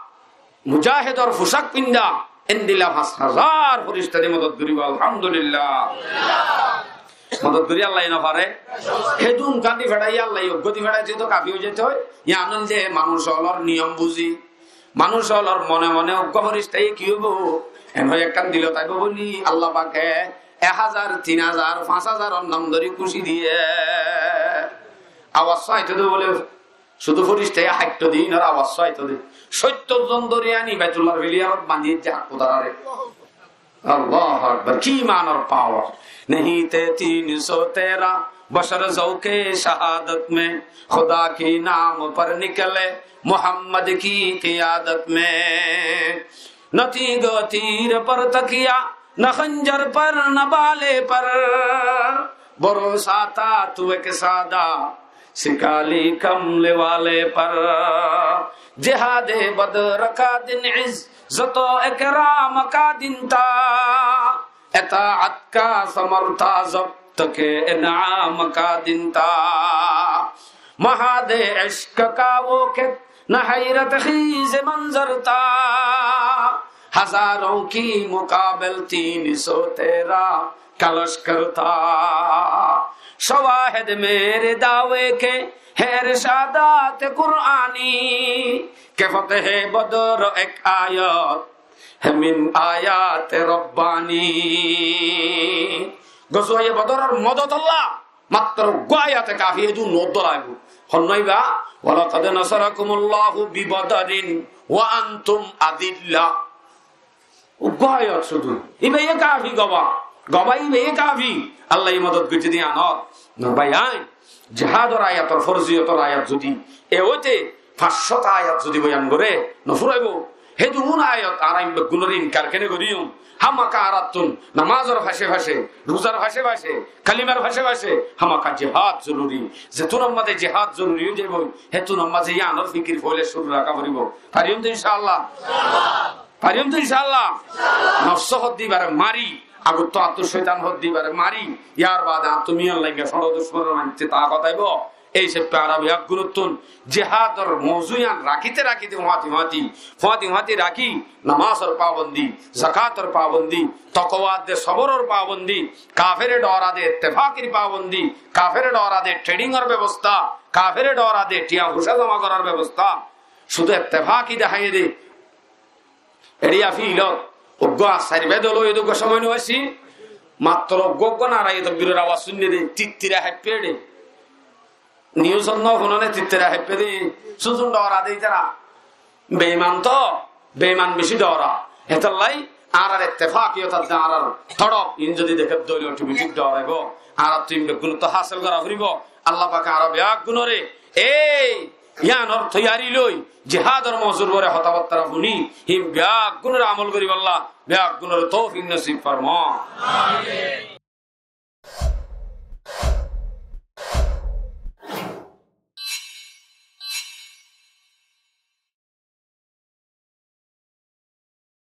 mujahedor fusák finda, endilla fañs házar fírista di modot goríbo. Alhamdulillah. Modot gorí Allah ye no fare? Hédun kandi feçaiye Allah ye uggwá di feçaité to kafi ói zaito. Yián óilde manúic ókkolor niyom buzí, manúic ókkolor mone mone uggwá fírista ye ki óibo, en hoi ekkán dilot aibo buli Allah pake ek házar, tin házar, fañs házaror nam dóri kúci diye. Awaz só aito de buli, cúdu fírista ye háitto de, inor awaz só aito de. Sóittor zon dóri ani Baitullar filiyarot bandí de, Allah akbar, ki imanor pawar! نہیں थे تین سو تیرہ بشر ذوق شہادت میں، خدا کے نام پر نکلے محمد کی قیادت میں۔ نہ تیغ و تیر پر تکیہ، نہ خنجر پر، نہ بھالے پر، بھروسہ تھا تو ایک سادہ سی کالی کملی والے پر۔ جہاد بدر کا دن عزت و اکرام کا دن تھا، اطاعت کا ثمر تھا ضبط کے انعام کا دن تھا۔ معاد عشق کا وہ کتنا حیرت خیز منظر تھا، ہزاروں کی مقابل تین سو تیرہ کا لشکر تھا۔ شواہد میرے دعوے کے ہیں ارشادات قرآنی، کہ فتح بدر ایک آیت ہے من آیات ربانی۔ Gozwaye Bodoror modotolla matro uggwá ayate kafi, edun no dóra aibo. Honnán ba, ولقد نصركم الله ببدر وأنتم أذلة. Uggwá ayat cúdu. Íba ye kafi goba. Goba íba ye kafi. Allah ye modot goijjé de yián. No bái, ain jihador ayator forziyotor ayat zodi e óite fañs cót ayat zodi boyan goré, no furaibo. Hédun ayat añára ín beggúnor inkar kene goríyum? Hámaka añárattún namazor face face, ruzar face face, kalimar face face hámaka jihad zoruri. Zetúnor maze jihad zoruri ói zaiboi, hétunor maze yiánor fikir foila cúru raká foribo. Fariyum to incállah? Fariyum to incállah? Nofsó hoddé íbare mari, agottú añáttu cóitan hoddé íbare mari, yar bade añáttu miyan lainga cóñço ducmonor maze takot aibo. Ei hísabe añára beggúnottún jihador mouzu yián rakíte rakíte, fúañti fúañti, fúañti fúañti rakí, namazor pabondi, zakator pabondi, tokowa de soboror pabondi, kafere dhoora de ettefakir pabondi, kafere dhoora de thredingor bebosta, kafere dhoora de thiañ foisa zoma gorar bebosta, cúdu ettefaki deháiye de. Eriya filot uggwá sair bái dol óiye de uggwá somoi no asé, matro uggwá uggwá nara ye tokbiror awaz cúinne de, tittira háippe de. Niyusot no fúnone, tittira háippe de, cúzun dhoora de ítara. Beiman to, beiman beci dhoora. Hétolla añárar ettefakiyot ar de añárar todhop, iín zodi deké de óile otometik dhooraibo. Añárattú iín beggúnottú hásil gora foribo. Allah pake añára beggúnore ei Yíanor toiyari loi jihádor mozur bore hotábattara fúni, hín beggúnore amol goríbolla beggúnore toufik nosib formó.